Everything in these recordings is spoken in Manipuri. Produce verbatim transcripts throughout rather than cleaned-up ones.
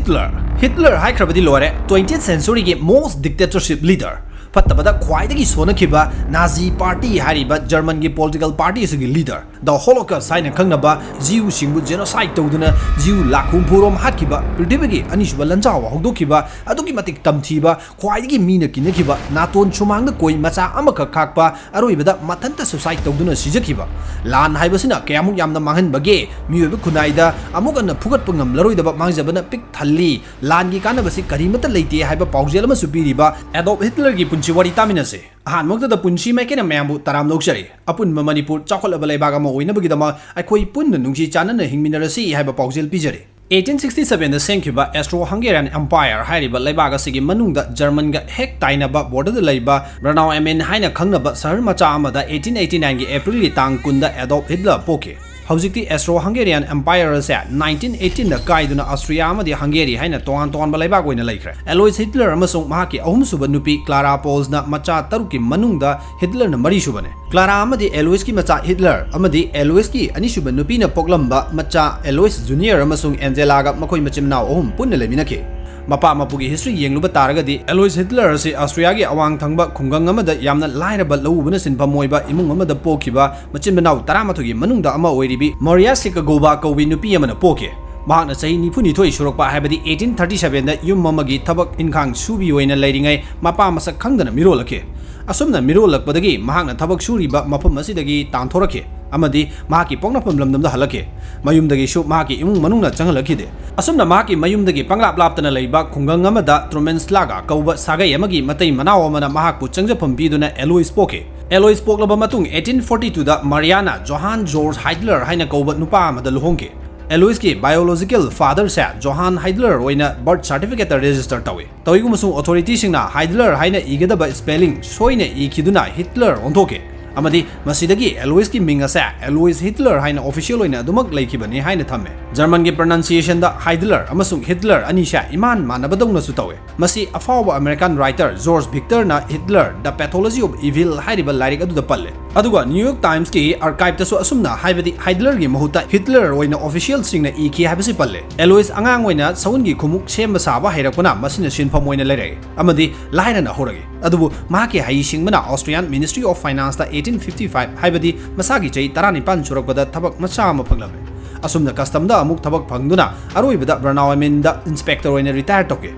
ꯍꯤꯠꯂꯔ꯫ ꯍꯤꯠꯂꯔ ꯍꯥꯏꯈ꯭ꯔꯕꯗꯤ ꯂꯣꯏꯔꯦ, twentieth centuryꯒꯤ most dictatorship leader, ꯐꯠꯇꯕꯗ ꯈ꯭ꯋꯥꯏꯗꯒꯤ ꯁꯣꯟꯅꯈꯤꯕ ꯅꯥꯖꯤ ꯄꯥꯔꯇꯤ ꯍꯥꯏꯔꯤꯕ ꯖꯔꯃꯟꯒꯤ political party ꯑꯁꯤꯒꯤ leader, the Holocaust ꯍꯥꯏꯅ ꯈꯪꯅꯕ, ꯖꯤꯎꯁꯤꯡꯕꯨ genocide ꯇꯧꯗꯨꯅ ꯖꯤꯎ ꯂꯥꯈ ꯍꯨꯝꯐꯨ ꯔꯣꯝ ꯍꯥꯠꯈꯤꯕ, ꯄ꯭ꯔꯤꯊꯤꯕꯤꯒꯤ ꯑꯅꯤꯁꯨꯕ ꯂꯥꯟꯖꯥꯎ ꯍꯧꯗꯣꯛꯈꯤꯕ, ꯑꯗꯨꯛꯀꯤ ꯃꯇꯤꯛ ꯇꯝꯊꯤꯕ, ꯈ꯭ꯋꯥꯏꯗꯒꯤ ꯃꯤꯅ ꯀꯤꯅꯈꯤꯕ, ꯅꯥꯇꯣꯟ ꯁꯨꯃꯥꯡꯗ ꯀꯣꯏ ꯃꯆꯥ ꯑꯃꯈꯛ ꯈꯥꯛꯄ, ꯑꯔꯣꯏꯕꯗ ꯃꯊꯟꯇ suicide ꯇꯧꯗꯨꯅ ꯁꯤꯖꯈꯤꯕ꯫ ꯂꯥꯟ ꯍꯥꯏꯕꯁꯤꯅ ꯀꯌꯥꯃꯨꯛ ꯌꯥꯝꯅ ꯃꯥꯡꯍꯟꯕꯒꯦ? ꯃꯤꯑꯣꯏꯕ ꯈꯨꯟꯅꯥꯏꯗ ꯑꯃꯨꯛ ꯍꯟꯅ ꯐꯨꯒꯠꯄ ꯉꯝꯂꯔꯣꯏꯗꯕ ꯃꯥꯡꯖꯕꯅ ꯄꯤꯛ ꯊꯜꯂꯤ꯫ ꯂꯥꯟꯒꯤ ꯀꯥꯟꯅꯕꯁꯤ ꯀꯔꯤꯃꯠꯇ ꯂꯩꯇꯦ ꯍꯥꯏꯕ ꯄꯥꯎꯖꯦꯜ ꯑꯃꯁꯨ ꯄꯤꯔꯤꯕ ꯑꯦꯗꯣꯜꯐ ꯍꯤꯠꯂꯔꯒꯤ ꯄꯨꯟꯁꯤ ꯋꯥꯔꯤ ꯇꯥꯃꯤꯟꯅꯁꯦ꯫ ꯑꯍꯥꯟꯕꯃꯛꯇꯗ ꯄꯨꯟꯁꯤ ꯃꯥꯏꯀꯩꯅ ꯃꯌꯥꯝꯕꯨ ꯇꯔꯥꯝꯅ ꯑꯣꯛꯆꯔꯤ꯫ ꯑꯄꯨꯟꯕ ꯃꯅꯤꯄꯨꯔ ꯆꯥꯎꯈꯠꯂꯕ ꯂꯩꯕꯥꯛ ꯑꯃ ꯑꯣꯏꯅꯕꯒꯤꯗꯃꯛ ꯑꯩꯈꯣꯏ ꯄꯨꯟꯅ ꯅꯨꯡꯁꯤ ꯆꯥꯟꯅꯅ ꯍꯤꯡꯃꯤꯟꯅꯔꯁꯤ ꯍꯥꯏꯕ ꯄꯥꯎꯖꯦꯜ ꯄꯤꯖꯔꯤ꯫ Eighteen sixty sevenꯗ ꯁꯦꯝꯈꯤꯕ Austro-Hungarian Empire ꯍꯥꯏꯔꯤꯕ ꯂꯩꯕꯥꯛ ꯑꯁꯤꯒꯤ ꯃꯅꯨꯡꯗ ꯖꯔꯃꯟꯒ ꯍꯦꯛ ꯇꯥꯏꯅꯕ borderꯗ ꯂꯩꯕ Braunau am Inn ꯍꯥꯏꯅ ꯈꯪꯅꯕ ꯁꯍꯔ ꯃꯆꯥ ꯑꯃꯗ eighteen eighty nineꯒꯤ Aprilꯒꯤ ꯇꯥꯡ ꯀꯨꯟꯗ ꯑꯦꯗꯣꯜꯐ ꯍꯤꯠꯂꯔ ꯄꯣꯛꯈꯤ꯫ ꯍꯧꯖꯤꯛꯇꯤ Austro-Hungarian Empire ꯑꯁꯦ nineteen eighteenꯗ ꯀꯥꯏꯗꯨꯅ Austria ꯑꯃꯗꯤ Hungary ꯍꯥꯏꯅ ꯇꯣꯉꯥꯟ ꯇꯣꯉꯥꯟꯕ ꯂꯩꯕꯥꯛ ꯑꯣꯏꯅ ꯂꯩꯈ꯭ꯔꯦ꯫ Alois Hitler ꯑꯃꯁꯨꯡ ꯃꯍꯥꯛꯀꯤ ꯑꯍꯨꯝꯁꯨꯕ ꯅꯨꯄꯤ Clara Pöls ꯅ ꯃꯆꯥ ꯇꯔꯨꯛꯀꯤ ꯃꯅꯨꯡꯗ ꯍꯤꯠꯂꯔꯅ ꯃꯔꯤꯁꯨꯕꯅꯤ꯫ Claraꯑꯃꯗꯤ Aloisꯀꯤ ꯃꯆꯥ ꯍꯤꯠꯂꯔ ꯑꯃꯗꯤ Aloisꯀꯤ ꯑꯅꯤꯁꯨꯕ ꯅꯨꯄꯤꯅ ꯄꯣꯛꯂꯝꯕ ꯃꯆꯥ Alois Junior ꯑꯃꯁꯨꯡ Angelaꯒ ꯃꯈꯣꯏ ꯃꯆꯤꯟ ꯃꯅꯥꯎ ꯑꯍꯨꯝ ꯄꯨꯟꯅ ꯂꯩꯃꯤꯟꯅꯈꯤ꯫ ꯃꯄꯥ ꯃꯄꯨꯒꯤ history ꯌꯦꯡꯂꯨꯕ ꯇꯥꯔꯒꯗꯤ, Alois Hitler ꯑꯁꯤ Austriaꯒꯤ ꯑꯋꯥꯡ ꯊꯪꯕ ꯈꯨꯡꯒꯪ ꯑꯃꯗ ꯌꯥꯝꯅ ꯂꯥꯏꯔꯕ ꯂꯧꯎꯕꯅ ꯁꯤꯟꯐꯝ ꯑꯣꯏꯕ ꯏꯃꯨꯡ ꯑꯃꯗ ꯄꯣꯛꯈꯤꯕ ꯃꯆꯤꯟ ꯃꯅꯥꯎ ꯇꯔꯥꯃꯥꯊꯣꯏꯒꯤ ꯃꯅꯨꯡꯗ ꯑꯃ ꯑꯣꯏꯔꯤꯕꯤ Maria Skakova ꯀꯧꯕꯤ ꯅꯨꯄꯤ ꯑꯃꯅ ꯄꯣꯛꯈꯤ꯫ ꯃꯍꯥꯛꯅ ꯆꯍꯤ ꯅꯤꯐꯨꯅꯤꯊꯣꯏ ꯁꯨꯔꯛꯄ, ꯍꯥꯏꯕꯗꯤ eighteen thirty sevenꯗ ꯌꯨꯝ ꯑꯃꯒꯤ ꯊꯕꯛ ꯏꯟꯈꯥꯡ ꯁꯨꯕꯤ ꯑꯣꯏꯅ ꯂꯩꯔꯤꯉꯩ ꯃꯄꯥ ꯃꯁꯛ ꯈꯪꯗꯅ ꯃꯤꯔꯣꯜꯂꯛꯈꯤ꯫ ꯑꯁꯨꯝꯅ ꯃꯤꯔꯣꯜꯂꯛꯄꯗꯒꯤ ꯃꯍꯥꯛꯅ ꯊꯕꯛ ꯁꯨꯔꯤꯕ ꯃꯐꯝ ꯑꯁꯤꯗꯒꯤ ꯇꯥꯟꯊꯣꯔꯛꯈꯤ ꯑꯃꯗꯤ ꯃꯍꯥꯛꯀꯤ ꯄꯣꯛꯅꯐꯝ ꯂꯝꯗꯝꯗ ꯍꯜꯂꯛꯈꯤ꯫ ꯃꯌꯨꯝꯗꯒꯤꯁꯨ ꯃꯍꯥꯛꯀꯤ ꯏꯃꯨꯡ ꯃꯅꯨꯡꯅ ꯆꯪꯍꯜꯂꯛꯈꯤꯗꯦ꯫ ꯑꯁꯨꯝꯅ ꯃꯍꯥꯛꯀꯤ ꯃꯌꯨꯝꯗꯒꯤ ꯄꯪꯂꯥꯞ ꯂꯥꯞꯇꯅ ꯂꯩꯕ ꯈꯨꯡꯒꯪ ꯑꯃꯗ Traubenslager ꯀꯧꯕ ꯁꯥꯒꯩ ꯑꯃꯒꯤ ꯃꯇꯩ ꯃꯅꯥꯎ ꯑꯃꯅ ꯃꯍꯥꯛꯄꯨ ꯆꯪꯖꯐꯝ ꯄꯤꯗꯨꯅ Alois ꯄꯣꯛꯈꯤ꯫ Alois ꯄꯣꯛꯂꯕ ꯃꯇꯨꯡ eighteen forty twoꯗ Mariaꯅ Johann Georg Hitler ꯍꯥꯏꯅ ꯀꯧꯕ ꯅꯨꯄꯥ ꯑꯃꯗ ꯂꯨꯍꯣꯡꯈꯤ꯫ Aloisꯀꯤ biological fatherꯁꯦ Johann Hitler ꯑꯣꯏꯅ birth certificateꯇ register ꯇꯧꯏ꯫ ꯇꯧꯏꯒꯨꯝꯕꯁꯨꯡ authorityꯁꯤꯡꯅ Hitler ꯍꯥꯏꯅ ꯏꯒꯗꯕ spelling ꯁꯣꯏꯅ ꯏꯈꯤꯗꯨꯅ Hitler ꯑꯣꯟꯊꯣꯛꯈꯤ꯫ ꯑꯃꯗꯤ ꯃꯁꯤꯗꯒꯤ ꯑꯦꯂꯣꯏꯁꯀꯤ ꯃꯤꯡ ꯑꯁꯦ ꯑꯦꯂꯣꯏꯁ ꯍꯤꯠꯂꯔ ꯍꯥꯏꯅ ꯑꯣꯐꯤꯁꯤꯌꯦꯜ ꯑꯣꯏꯅ ꯑꯗꯨꯃꯛ ꯂꯩꯈꯤꯕꯅꯤ ꯍꯥꯏꯅ ꯊꯝꯃꯦ꯫ ꯖꯔꯃꯟꯒꯤ ꯄ꯭ꯔꯣꯅꯟꯁꯤꯌꯦꯁꯟꯗ ꯍꯥꯏꯗꯂꯔ ꯑꯃꯁꯨꯡ ꯍꯤꯠꯂꯔ ꯑꯅꯤꯁꯦ ꯏꯃꯥꯟ ꯃꯥꯟꯅꯕꯗꯧꯅꯁꯨ ꯇꯧꯋꯦ꯫ ꯃꯁꯤ ꯑꯐꯥꯎꯕ ꯑꯃꯦꯔꯤꯀꯥꯟ ꯔꯥꯏꯇꯔ ꯖꯣꯔꯖ ꯚꯤꯛꯇꯔꯅ Hitler: the pathology of evil ꯍꯥꯏꯔꯤꯕ ꯂꯥꯏꯔꯤꯛ ꯑꯗꯨꯗ ꯄꯜꯂꯦ꯫ ꯑꯗꯨꯒ ꯅ꯭ꯌꯨ ꯌꯣꯔꯛ ꯇꯥꯏꯝꯁꯀꯤ ꯑꯥꯔꯀꯥꯏꯞꯇꯁꯨ ꯑꯁꯨꯝꯅ, ꯍꯥꯏꯕꯗꯤ ꯍꯥꯏꯗꯂꯔꯒꯤ ꯃꯍꯨꯠꯇ ꯍꯤꯠꯂꯔ ꯑꯣꯏꯅ ꯑꯣꯐꯤꯁꯤꯌꯦꯜꯁꯤꯡꯅ ꯏꯈꯤ ꯍꯥꯏꯕꯁꯤ ꯄꯜꯂꯦ꯫ ꯑꯦꯂꯣꯏꯁ ꯑꯉꯥꯡ ꯑꯣꯏꯅ ꯁꯎꯟꯒꯤ ꯈꯨꯃꯨꯛ ꯁꯦꯝꯕ ꯁꯥꯕ ꯍꯩꯔꯛꯄꯅ ꯃꯁꯤꯅ ꯁꯤꯟꯐꯝ ꯑꯣꯏꯅ ꯂꯩꯔꯛꯏ ꯑꯃꯗꯤ ꯂꯥꯏꯔꯅ ꯍꯧꯔꯛꯏ꯫ ꯑꯗꯨꯕꯨ ꯃꯍꯥꯛꯀꯤ ꯍꯩꯁꯤꯡꯕꯅ Austrian Ministry of Finance ꯇ eighteen fifty five, ꯍꯥꯏꯕꯗꯤ ꯃꯁꯥꯒꯤ ꯆꯍꯤ ꯇꯔꯥꯅꯤꯄꯥꯟ ꯁꯨꯔꯛꯄꯗ ꯊꯕꯛ ꯃꯆꯥ ꯑꯃ ꯐꯪꯂꯝꯃꯤ꯫ ꯑꯁꯨꯝꯅ ꯀꯁꯇꯝꯗ ꯑꯃꯨꯛ ꯊꯕꯛ ꯐꯪꯗꯨꯅ ꯑꯔꯣꯏꯕꯗ ꯕ꯭ꯔꯅꯥꯎ ꯑꯦꯃꯤꯟꯗ ꯏꯟꯁꯄꯦꯛꯇꯔ ꯑꯣꯏꯅ ꯔꯤꯇꯥꯌꯔ ꯇꯧꯈꯤ꯫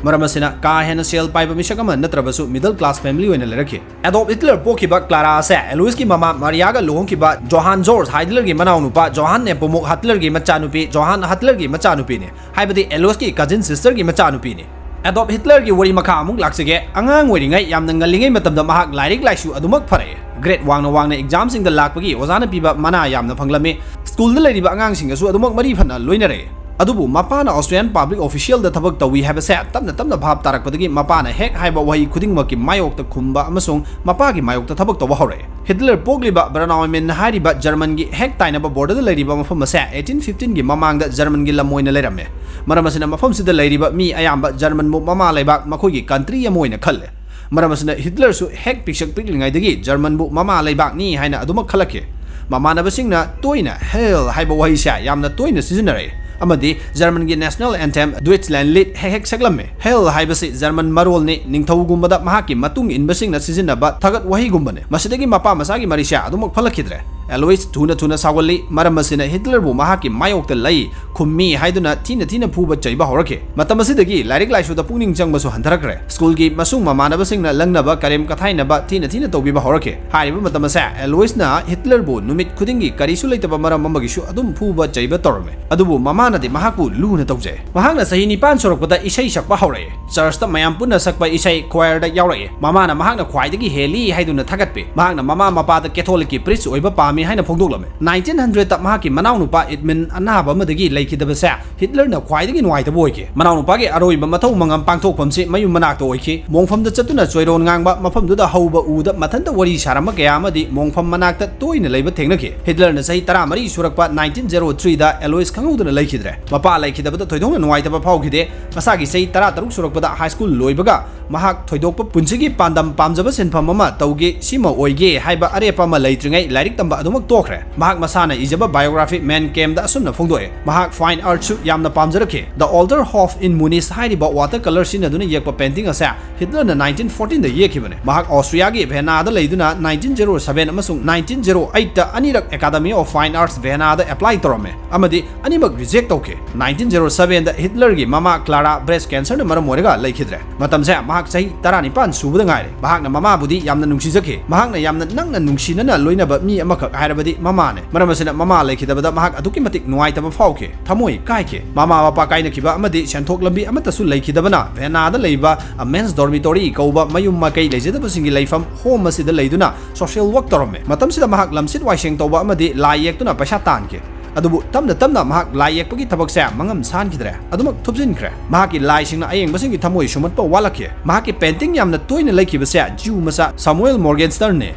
ꯃꯔꯝ ꯑꯁꯤꯅ ꯀꯥ ꯍꯦꯟꯅ ꯁꯦꯜ ꯄꯥꯏꯕ ꯃꯤꯁꯛ ꯑꯃ ꯅꯠꯇ꯭ꯔꯕꯁꯨ ꯃꯤꯗꯜ ꯀ꯭ꯂꯥꯁ ꯐꯦꯃꯤꯂꯤ ꯑꯣꯏꯅ ꯂꯩꯔꯛꯈꯤ꯫ ꯑꯦꯗꯣꯜꯐ ꯍꯤꯠꯂꯔ ꯄꯣꯛꯈꯤꯕ ꯀ꯭ꯂꯥꯔꯥ ꯑꯁꯦ ꯑꯦꯂꯣꯏꯁꯀꯤ ꯃꯃꯥ ꯃꯥꯔꯤꯌꯥꯒ ꯂꯨꯍꯣꯡꯈꯤꯕ ꯖꯣꯍꯥꯟ ꯖꯣꯔꯖ ꯍꯥꯏꯗꯂꯔꯒꯤ ꯃꯅꯥꯎꯅꯨꯄꯥ ꯖꯣꯍꯥꯟ ꯅꯦꯄꯣꯃꯨꯛ ꯍꯥꯠꯂꯔꯒꯤ ꯃꯆꯥꯅꯨꯄꯤ, ꯖꯣꯍꯥꯟ ꯍꯥꯠꯂꯔꯒꯤ ꯃꯆꯥꯅꯨꯄꯤꯅꯤ, ꯍꯥꯏꯕꯗꯤ ꯑꯦꯂꯣꯏꯁꯀꯤ ꯀꯖꯤꯟ ꯁꯤꯁꯇꯔꯒꯤ ꯃꯆꯥꯅꯨꯄꯤꯅꯤ꯫ ꯑꯦꯗꯣꯜꯐ ꯍꯤꯠꯂꯔꯒꯤ ꯋꯥꯔꯤ ꯃꯈꯥ ꯑꯃꯨꯛ ꯂꯥꯛꯆꯒꯦ꯫ ꯑꯉꯥꯡ ꯑꯣꯏꯔꯤꯉꯩ, ꯌꯥꯝꯅ ꯉꯜꯂꯤꯉꯩ ꯃꯇꯝꯗ ꯃꯍꯥꯛ ꯂꯥꯏꯔꯤꯛ ꯂꯥꯏꯁꯨ ꯑꯗꯨꯃꯛ ꯐꯔꯛꯑꯦ꯫ ꯒ꯭ꯔꯦꯗ ꯋꯥꯡꯅ ꯋꯥꯡꯅ ꯑꯦꯛꯖꯥꯝꯁꯤꯡꯗ ꯂꯥꯛꯄꯒꯤ ꯑꯣꯖꯥꯅ ꯄꯤꯕ ꯃꯅꯥ ꯌꯥꯝꯅ ꯐꯪꯂꯝꯃꯤ꯫ ꯁ꯭ꯀꯨꯜꯗ ꯂꯩꯔꯤꯕ ꯑꯉꯥꯡꯁꯤꯡꯒꯁꯨ ꯑꯗꯨꯃꯛ ꯃꯔꯤ ꯐꯅ ꯂꯣꯏꯅꯔꯛꯑꯦ꯫ ꯑꯗꯨꯕꯨ ꯃꯄꯥꯅ Austrian public official ꯗ ꯊꯕꯛ ꯇꯧꯏ ꯍꯥꯏꯕꯁꯦ ꯇꯞꯅ ꯇꯞꯅ ꯚꯥꯞ ꯇꯥꯔꯛꯄꯗꯒꯤ ꯃꯄꯥꯅ ꯍꯦꯛ ꯍꯥꯏꯕ ꯋꯥꯍꯩ ꯈꯨꯗꯤꯡꯃꯛꯀꯤ ꯃꯥꯌꯣꯛꯇ ꯈꯨꯝꯕ ꯑꯃꯁꯨꯡ ꯃꯄꯥꯒꯤ ꯃꯥꯌꯣꯛꯇ ꯊꯕꯛ ꯇꯧꯕ ꯍꯧꯔꯛꯑꯦ꯫ ꯍꯤꯠꯂꯔ ꯄꯣꯛꯂꯤꯕ ꯕ꯭ꯔꯅꯥꯎ ꯑꯦꯃꯤꯟ ꯍꯥꯏꯔꯤꯕ ꯖꯔꯃꯟꯒꯤ ꯍꯦꯛ ꯇꯥꯏꯅꯕ ꯕꯣꯔꯗꯔꯗ ꯂꯩꯔꯤꯕ ꯃꯐꯝ ꯑꯁꯦ eighteen fifteen ꯒꯤ ꯃꯃꯥꯡꯗ ꯖꯔꯃꯟꯒꯤ ꯂꯝ ꯑꯣꯏꯅ ꯂꯩꯔꯝꯃꯦ꯫ ꯃꯔꯝ ꯑꯁꯤꯅ ꯃꯐꯝꯁꯤꯗ ꯂꯩꯔꯤꯕ ꯃꯤ ꯑꯌꯥꯝꯕ ꯖꯔꯃꯟꯕꯨ ꯃꯃꯥ ꯂꯩꯕꯥꯛ, ꯃꯈꯣꯏꯒꯤ ꯀꯟꯇ꯭ꯔꯤ ꯑꯃ ꯑꯣꯏꯅ ꯈꯜꯂꯦ꯫ ꯃꯔꯝ ꯑꯁꯤꯅ ꯍꯤꯠꯂꯔꯁꯨ ꯍꯦꯛ ꯄꯤꯛꯁꯛ ꯄꯤꯛꯂꯤꯉꯩꯗꯒꯤ ꯖꯔꯃꯟꯕꯨ ꯃꯃꯥ ꯂꯩꯕꯥꯛꯅꯤ ꯍꯥꯏꯅ ꯑꯗꯨꯃꯛ ꯈꯜꯂꯛꯈꯤ꯫ ꯃꯃꯥꯟꯅꯕꯁꯤꯡꯅ ꯇꯣꯏꯅ Heil ꯍꯥꯏꯕ ꯋꯥꯍꯩꯁꯦ ꯌꯥꯝꯅ ꯇꯣꯏꯅ ꯁꯤꯖꯤꯟꯅꯔꯛꯏ ꯑꯃꯗꯤ ꯖꯔꯃꯟꯒꯤ ꯅꯦꯁꯅꯦꯜ ꯑꯦꯟꯊꯦꯝ Deutschlandlied ꯍꯦꯛ ꯍꯦꯛ ꯁꯛꯂꯝꯃꯤ꯫ Heil ꯍꯥꯏꯕꯁꯤ ꯖꯔꯃꯟ ꯃꯔꯣꯜꯅꯤ, ꯅꯤꯡꯊꯧꯒꯨꯝꯕꯗ ꯃꯍꯥꯛꯀꯤ ꯃꯇꯨꯡ ꯏꯟꯕꯁꯤꯡꯅ ꯁꯤꯖꯤꯟꯅꯕ ꯊꯥꯒꯠ ꯋꯥꯍꯩꯒꯨꯝꯕꯅꯤ꯫ ꯃꯁꯤꯗꯒꯤ ꯃꯄꯥ ꯃꯆꯥꯒꯤ ꯃꯔꯤꯁꯦ ꯑꯗꯨꯃꯛ ꯐꯠꯂꯛꯈꯤꯗ꯭ꯔꯦ꯫ ꯑꯦꯂꯣꯏꯁ ꯊꯨꯅ ꯊꯨꯅ ꯁꯥꯎꯒꯜꯂꯤ, ꯃꯔꯝ ꯑꯁꯤꯅ ꯍꯤꯠꯂꯔꯕꯨ ꯃꯍꯥꯛꯀꯤ ꯃꯥꯌꯣꯛꯇ ꯂꯩ ꯈꯨꯝꯃꯤ ꯍꯥꯏꯗꯨꯅ ꯊꯤꯅ ꯊꯤꯅ ꯐꯨꯕ ꯆꯩꯕ ꯍꯧꯔꯛꯈꯤ꯫ ꯃꯇꯝ ꯑꯁꯤꯗꯒꯤ ꯂꯥꯏꯔꯤꯛ ꯂꯥꯏꯁꯨꯗ ꯄꯨꯛꯅꯤꯡ ꯆꯪꯕꯁꯨ ꯍꯟꯊꯔꯛꯈ꯭ꯔꯦ꯫ ꯁ꯭ꯀꯨꯜꯒꯤ ꯃꯁꯨꯡ ꯃꯃꯥꯟꯅꯕꯁꯤꯡꯅ ꯂꯪꯅꯕ, ꯀꯔꯦꯝ ꯀꯊꯥꯏꯅꯕ, ꯊꯤꯅ ꯊꯤꯅ ꯇꯧꯕꯤꯕ ꯍꯧꯔꯛꯈꯤ꯫ ꯍꯥꯏꯔꯤꯕ ꯃꯇꯝ ꯑꯁꯦ ꯑꯦꯂꯣꯏꯁꯅ ꯍꯤꯠꯂꯔꯕꯨ ꯅꯨꯃꯤꯠ ꯈꯨꯗꯤꯡꯒꯤ ꯀꯔꯤꯁꯨ ꯂꯩꯇꯕ ꯃꯔꯝ ꯑꯃꯒꯤꯁꯨ ꯑꯗꯨꯝ ꯐꯨꯕ ꯆꯩꯕ ꯇꯧꯔꯝꯃꯤ꯫ ꯑꯗꯨꯕꯨ ꯃꯃꯥꯅꯗꯤ ꯃꯍꯥꯛꯄꯨ ꯂꯨꯅ ꯇꯧꯖꯩ꯫ ꯃꯍꯥꯛꯅ ꯆꯍꯤ ꯅꯤꯄꯥꯟ ꯁꯨꯔꯛꯄꯗ ꯏꯁꯩ ꯁꯛꯄ ꯍꯧꯔꯛꯏ꯫ ꯆꯔꯆꯇ ꯃꯌꯥꯝ ꯄꯨꯟꯅ ꯁꯛꯄ ꯏꯁꯩ ꯈ꯭ꯋꯥꯌꯔꯗ ꯌꯥꯎꯔꯛꯏ꯫ ꯃꯃꯥꯅ ꯃꯍꯥꯛꯅ ꯈ꯭ꯋꯥꯏꯗꯒꯤ ꯍꯦꯜꯂꯤ ꯍꯥꯏꯗꯨꯅ ꯊꯥꯒꯠꯄꯤ꯫ ꯃꯍꯥꯛꯅ ꯃꯃꯥ ꯃꯄꯥꯗ ꯀꯦꯊꯣꯂꯤꯛꯀꯤ ꯄ꯭ꯔꯤꯁ ꯑꯣꯏꯕ ꯄꯥꯝꯃꯤ꯫ ꯍꯥꯏꯅ ꯐꯣꯡꯗꯣꯛꯂꯝꯃꯤ꯫ ꯅꯥꯏꯟꯇꯤꯟ ꯍꯟꯗ꯭ꯔꯦꯗꯇ ꯃꯍꯥꯛꯀꯤ ꯃꯅꯥꯎꯅꯨꯄꯥ ꯏꯗꯃꯟ ꯑꯅꯥꯕ ꯑꯃꯗꯒꯤ ꯂꯩꯈꯤꯗꯕꯁꯦ ꯍꯤꯠꯂꯔꯅ ꯈ꯭ꯋꯥꯏꯗꯒꯤ ꯅꯨꯡꯉꯥꯏꯇꯕ ꯑꯣꯏꯈꯤ꯫ ꯃꯅꯥꯎꯅꯨꯄꯥꯒꯤ ꯑꯔꯣꯏꯕ ꯃꯊꯧ ꯃꯉꯝ ꯄꯥꯡꯊꯣꯛꯐꯝꯁꯤ ꯃꯌꯨꯝ ꯃꯅꯥꯛꯇ ꯑꯣꯏꯈꯤ꯫ ꯃꯣꯡꯐꯝꯗ ꯆꯠꯇꯨꯅ ꯆꯣꯏꯔꯣꯟ ꯉꯥꯡꯕ, ꯃꯐꯝꯗꯨꯗ ꯍꯧꯕ ꯎꯗ ꯃꯊꯟꯇ ꯋꯥꯔꯤ ꯁꯥꯔꯝꯕ ꯀꯌꯥ ꯑꯃꯗꯤ ꯃꯣꯡꯐꯝ ꯃꯅꯥꯛꯇ ꯇꯣꯏꯅ ꯂꯩꯕ ꯊꯦꯡꯅꯈꯤ꯫ ꯍꯤꯠꯂꯔꯅ ꯆꯍꯤ ꯇꯔꯥꯃꯔꯤ ꯁꯨꯔꯛꯄ ꯅꯥꯏꯟꯇꯤꯟ ꯖꯦꯔꯣ ꯊ꯭ꯔꯤꯗ ꯑꯦꯂꯣꯏꯁ ꯈꯪꯍꯧꯗꯅ ꯂꯩꯈꯤꯗ꯭ꯔꯦ꯫ ꯃꯄꯥ ꯂꯩꯈꯤꯗꯕꯗ ꯊꯣꯏꯗꯣꯛꯅ ꯅꯨꯡꯉꯥꯏꯇꯕ ꯐꯥꯎꯈꯤꯗꯦ꯫ ꯃꯁꯥꯒꯤ ꯆꯍꯤ ꯇꯔꯥꯇꯔꯨꯛ ꯁꯨꯔꯛꯄꯗ ꯍꯥꯏ ꯁ꯭ꯀꯨꯜ ꯂꯣꯏꯕꯒ ꯃꯍꯥꯛ ꯊꯣꯏꯗꯣꯛꯄ ꯄꯨꯟꯁꯤꯒꯤ ꯄꯥꯟꯗꯝ ꯄꯥꯝꯖꯕ ꯁꯤꯟꯐꯝ ꯑꯃ ꯇꯧꯒꯦ, ꯁꯤꯃ ꯑꯣꯏꯒꯦ ꯍꯥꯏꯕ ꯑꯔꯦꯞꯄ ꯑꯃ ꯂꯩꯇ꯭ꯔꯤꯉꯩ ꯂꯥꯏꯔꯤꯛ ꯇꯝꯕ ꯑꯗꯨꯃꯛ ꯇꯣꯛꯈ꯭ꯔꯦ꯫ ꯃꯍꯥꯛ ꯃꯁꯥꯅ ꯏꯖꯕ biography Man Campꯗ ꯑꯁꯨꯝꯅ ꯐꯣꯡꯗꯣꯛꯑꯦ, ꯃꯍꯥꯛ fine artꯁꯨ ꯌꯥꯝꯅ ꯄꯥꯝꯖꯔꯛꯈꯤ꯫ The Altar of Inmunis ꯍꯥꯏꯔꯤꯕ water colour ꯁꯤꯖꯤꯟꯅꯗꯨꯅ ꯌꯦꯛꯄ painting ꯑꯁꯦ ꯍꯤꯠꯂꯔꯅ ꯅꯥꯏꯟꯇꯤꯟ ꯐꯣꯔꯇꯤꯟꯗ ꯌꯦꯛꯈꯤꯕꯅꯤ꯫ ꯃꯍꯥꯛ ꯑꯣꯁꯇ꯭ꯔꯤꯌꯥꯒꯤ ꯚꯦꯅꯥꯗ ꯂꯩꯗꯨꯅ ꯅꯥꯏꯟꯇꯤꯟ ꯖꯦꯔꯣ ꯁꯚꯦꯟ ꯑꯃꯁꯨꯡ ꯅꯥꯏꯟꯇꯤꯟ ꯖꯦꯔꯣ ꯑꯩꯠꯇ ꯑꯅꯤꯔꯛ Academy of Fine Arts Venad apply ꯇꯧꯔꯝꯃꯤ ꯑꯃꯗꯤ ꯑꯅꯤꯃꯛ reject ꯇꯧꯈꯤ꯫ ꯅꯥꯏꯟꯇꯤꯟ ꯖꯦꯔꯣ ꯁꯚꯦꯟꯗ ꯍꯤꯠꯂꯔꯒꯤ ꯃꯃꯥ ꯀ꯭ꯂꯥꯔꯥ breast cancerꯅ ꯃꯔꯝ ꯑꯣꯏꯔꯒ ꯂꯩꯈꯤꯗ꯭ꯔꯦ꯫ ꯃꯇꯝꯁꯦ ꯃꯍꯥꯛ ꯆꯍꯤ ꯇꯔꯥꯅꯤꯄꯥꯟ ꯁꯨꯕꯗ ꯉꯥꯏꯔꯦ꯫ ꯃꯍꯥꯛꯅ ꯃꯃꯥꯕꯨꯗꯤ ꯌꯥꯝꯅ ꯅꯨꯡꯁꯤꯖꯈꯤ꯫ ꯃꯍꯥꯛꯅ ꯌꯥꯝꯅ ꯅꯛꯅ ꯅꯨꯡꯁꯤꯅꯅ ꯂꯣꯏꯅꯕ ꯃꯤ ꯑꯃꯈꯛ ꯍꯥꯏꯔꯕꯗꯤ ꯃꯃꯥꯅꯦ꯫ ꯃꯔꯝ ꯑꯁꯤꯅ ꯃꯃꯥ ꯂꯩꯈꯤꯗꯕꯗ ꯃꯍꯥꯛ ꯑꯗꯨꯛꯀꯤ ꯃꯇꯤꯛ ꯅꯨꯡꯉꯥꯏꯇꯕ ꯐꯥꯎꯈꯤ꯫ ꯊꯃꯣꯏ ꯀꯥꯏꯈꯤ꯫ ꯃꯃꯥ ꯃꯄꯥ ꯀꯥꯏꯅꯈꯤꯕ ꯑꯃꯗꯤ ꯁꯦꯟꯊꯣꯛ ꯂꯝꯕꯤ ꯑꯃꯠꯇꯁꯨ ꯂꯩꯈꯤꯗꯕꯅ ꯚꯦꯅꯥꯗ ꯂꯩꯕ A Men's Dormitory ꯀꯧꯕ ꯃꯌꯨꯝ ꯃꯀꯩ ꯂꯩꯖꯗꯕꯁꯤꯡꯒꯤ ꯂꯩꯐꯝ home ꯑꯁꯤꯗ ꯂꯩꯗꯨꯅ social work ꯇꯧꯔꯝꯃꯤ꯫ ꯃꯇꯝꯁꯤꯗ ꯃꯍꯥꯛ ꯂꯝꯁꯤꯠ ꯋꯥꯏꯁꯦꯡ ꯇꯧꯕ ꯑꯃꯗꯤ ꯂꯥꯏ ꯌꯦꯛꯇꯨꯅ ꯄꯩꯁꯥ ꯇꯥꯟꯈꯤ꯫ ꯑꯗꯨꯕꯨ ꯇꯞꯅ ꯇꯞꯅ ꯃꯍꯥꯛ ꯂꯥꯏ ꯌꯦꯛꯄꯒꯤ ꯊꯕꯛꯁꯦ ꯃꯉꯝ ꯁꯥꯟꯈꯤꯗ꯭ꯔꯦ꯫ ꯑꯗꯨꯃꯛ ꯊꯨꯞꯆꯤꯟꯈ꯭ꯔꯦ꯫ ꯃꯍꯥꯛꯀꯤ ꯂꯥꯏꯁꯤꯡꯅ ꯑꯌꯦꯡꯕꯁꯤꯡꯒꯤ ꯊꯃꯣꯏ ꯁꯨꯝꯍꯠꯄ ꯋꯥꯠꯂꯛꯈꯤ꯫ ꯃꯍꯥꯛꯀꯤ painting ꯌꯥꯝꯅ ꯇꯣꯏꯅ ꯂꯩꯈꯤꯕꯁꯦ ꯖ꯭ꯌꯨ ꯃꯆꯥ ꯁꯥꯃꯨꯑꯦꯜ ꯃꯣꯔꯒꯦꯟꯁꯇꯔꯟꯅꯤ꯫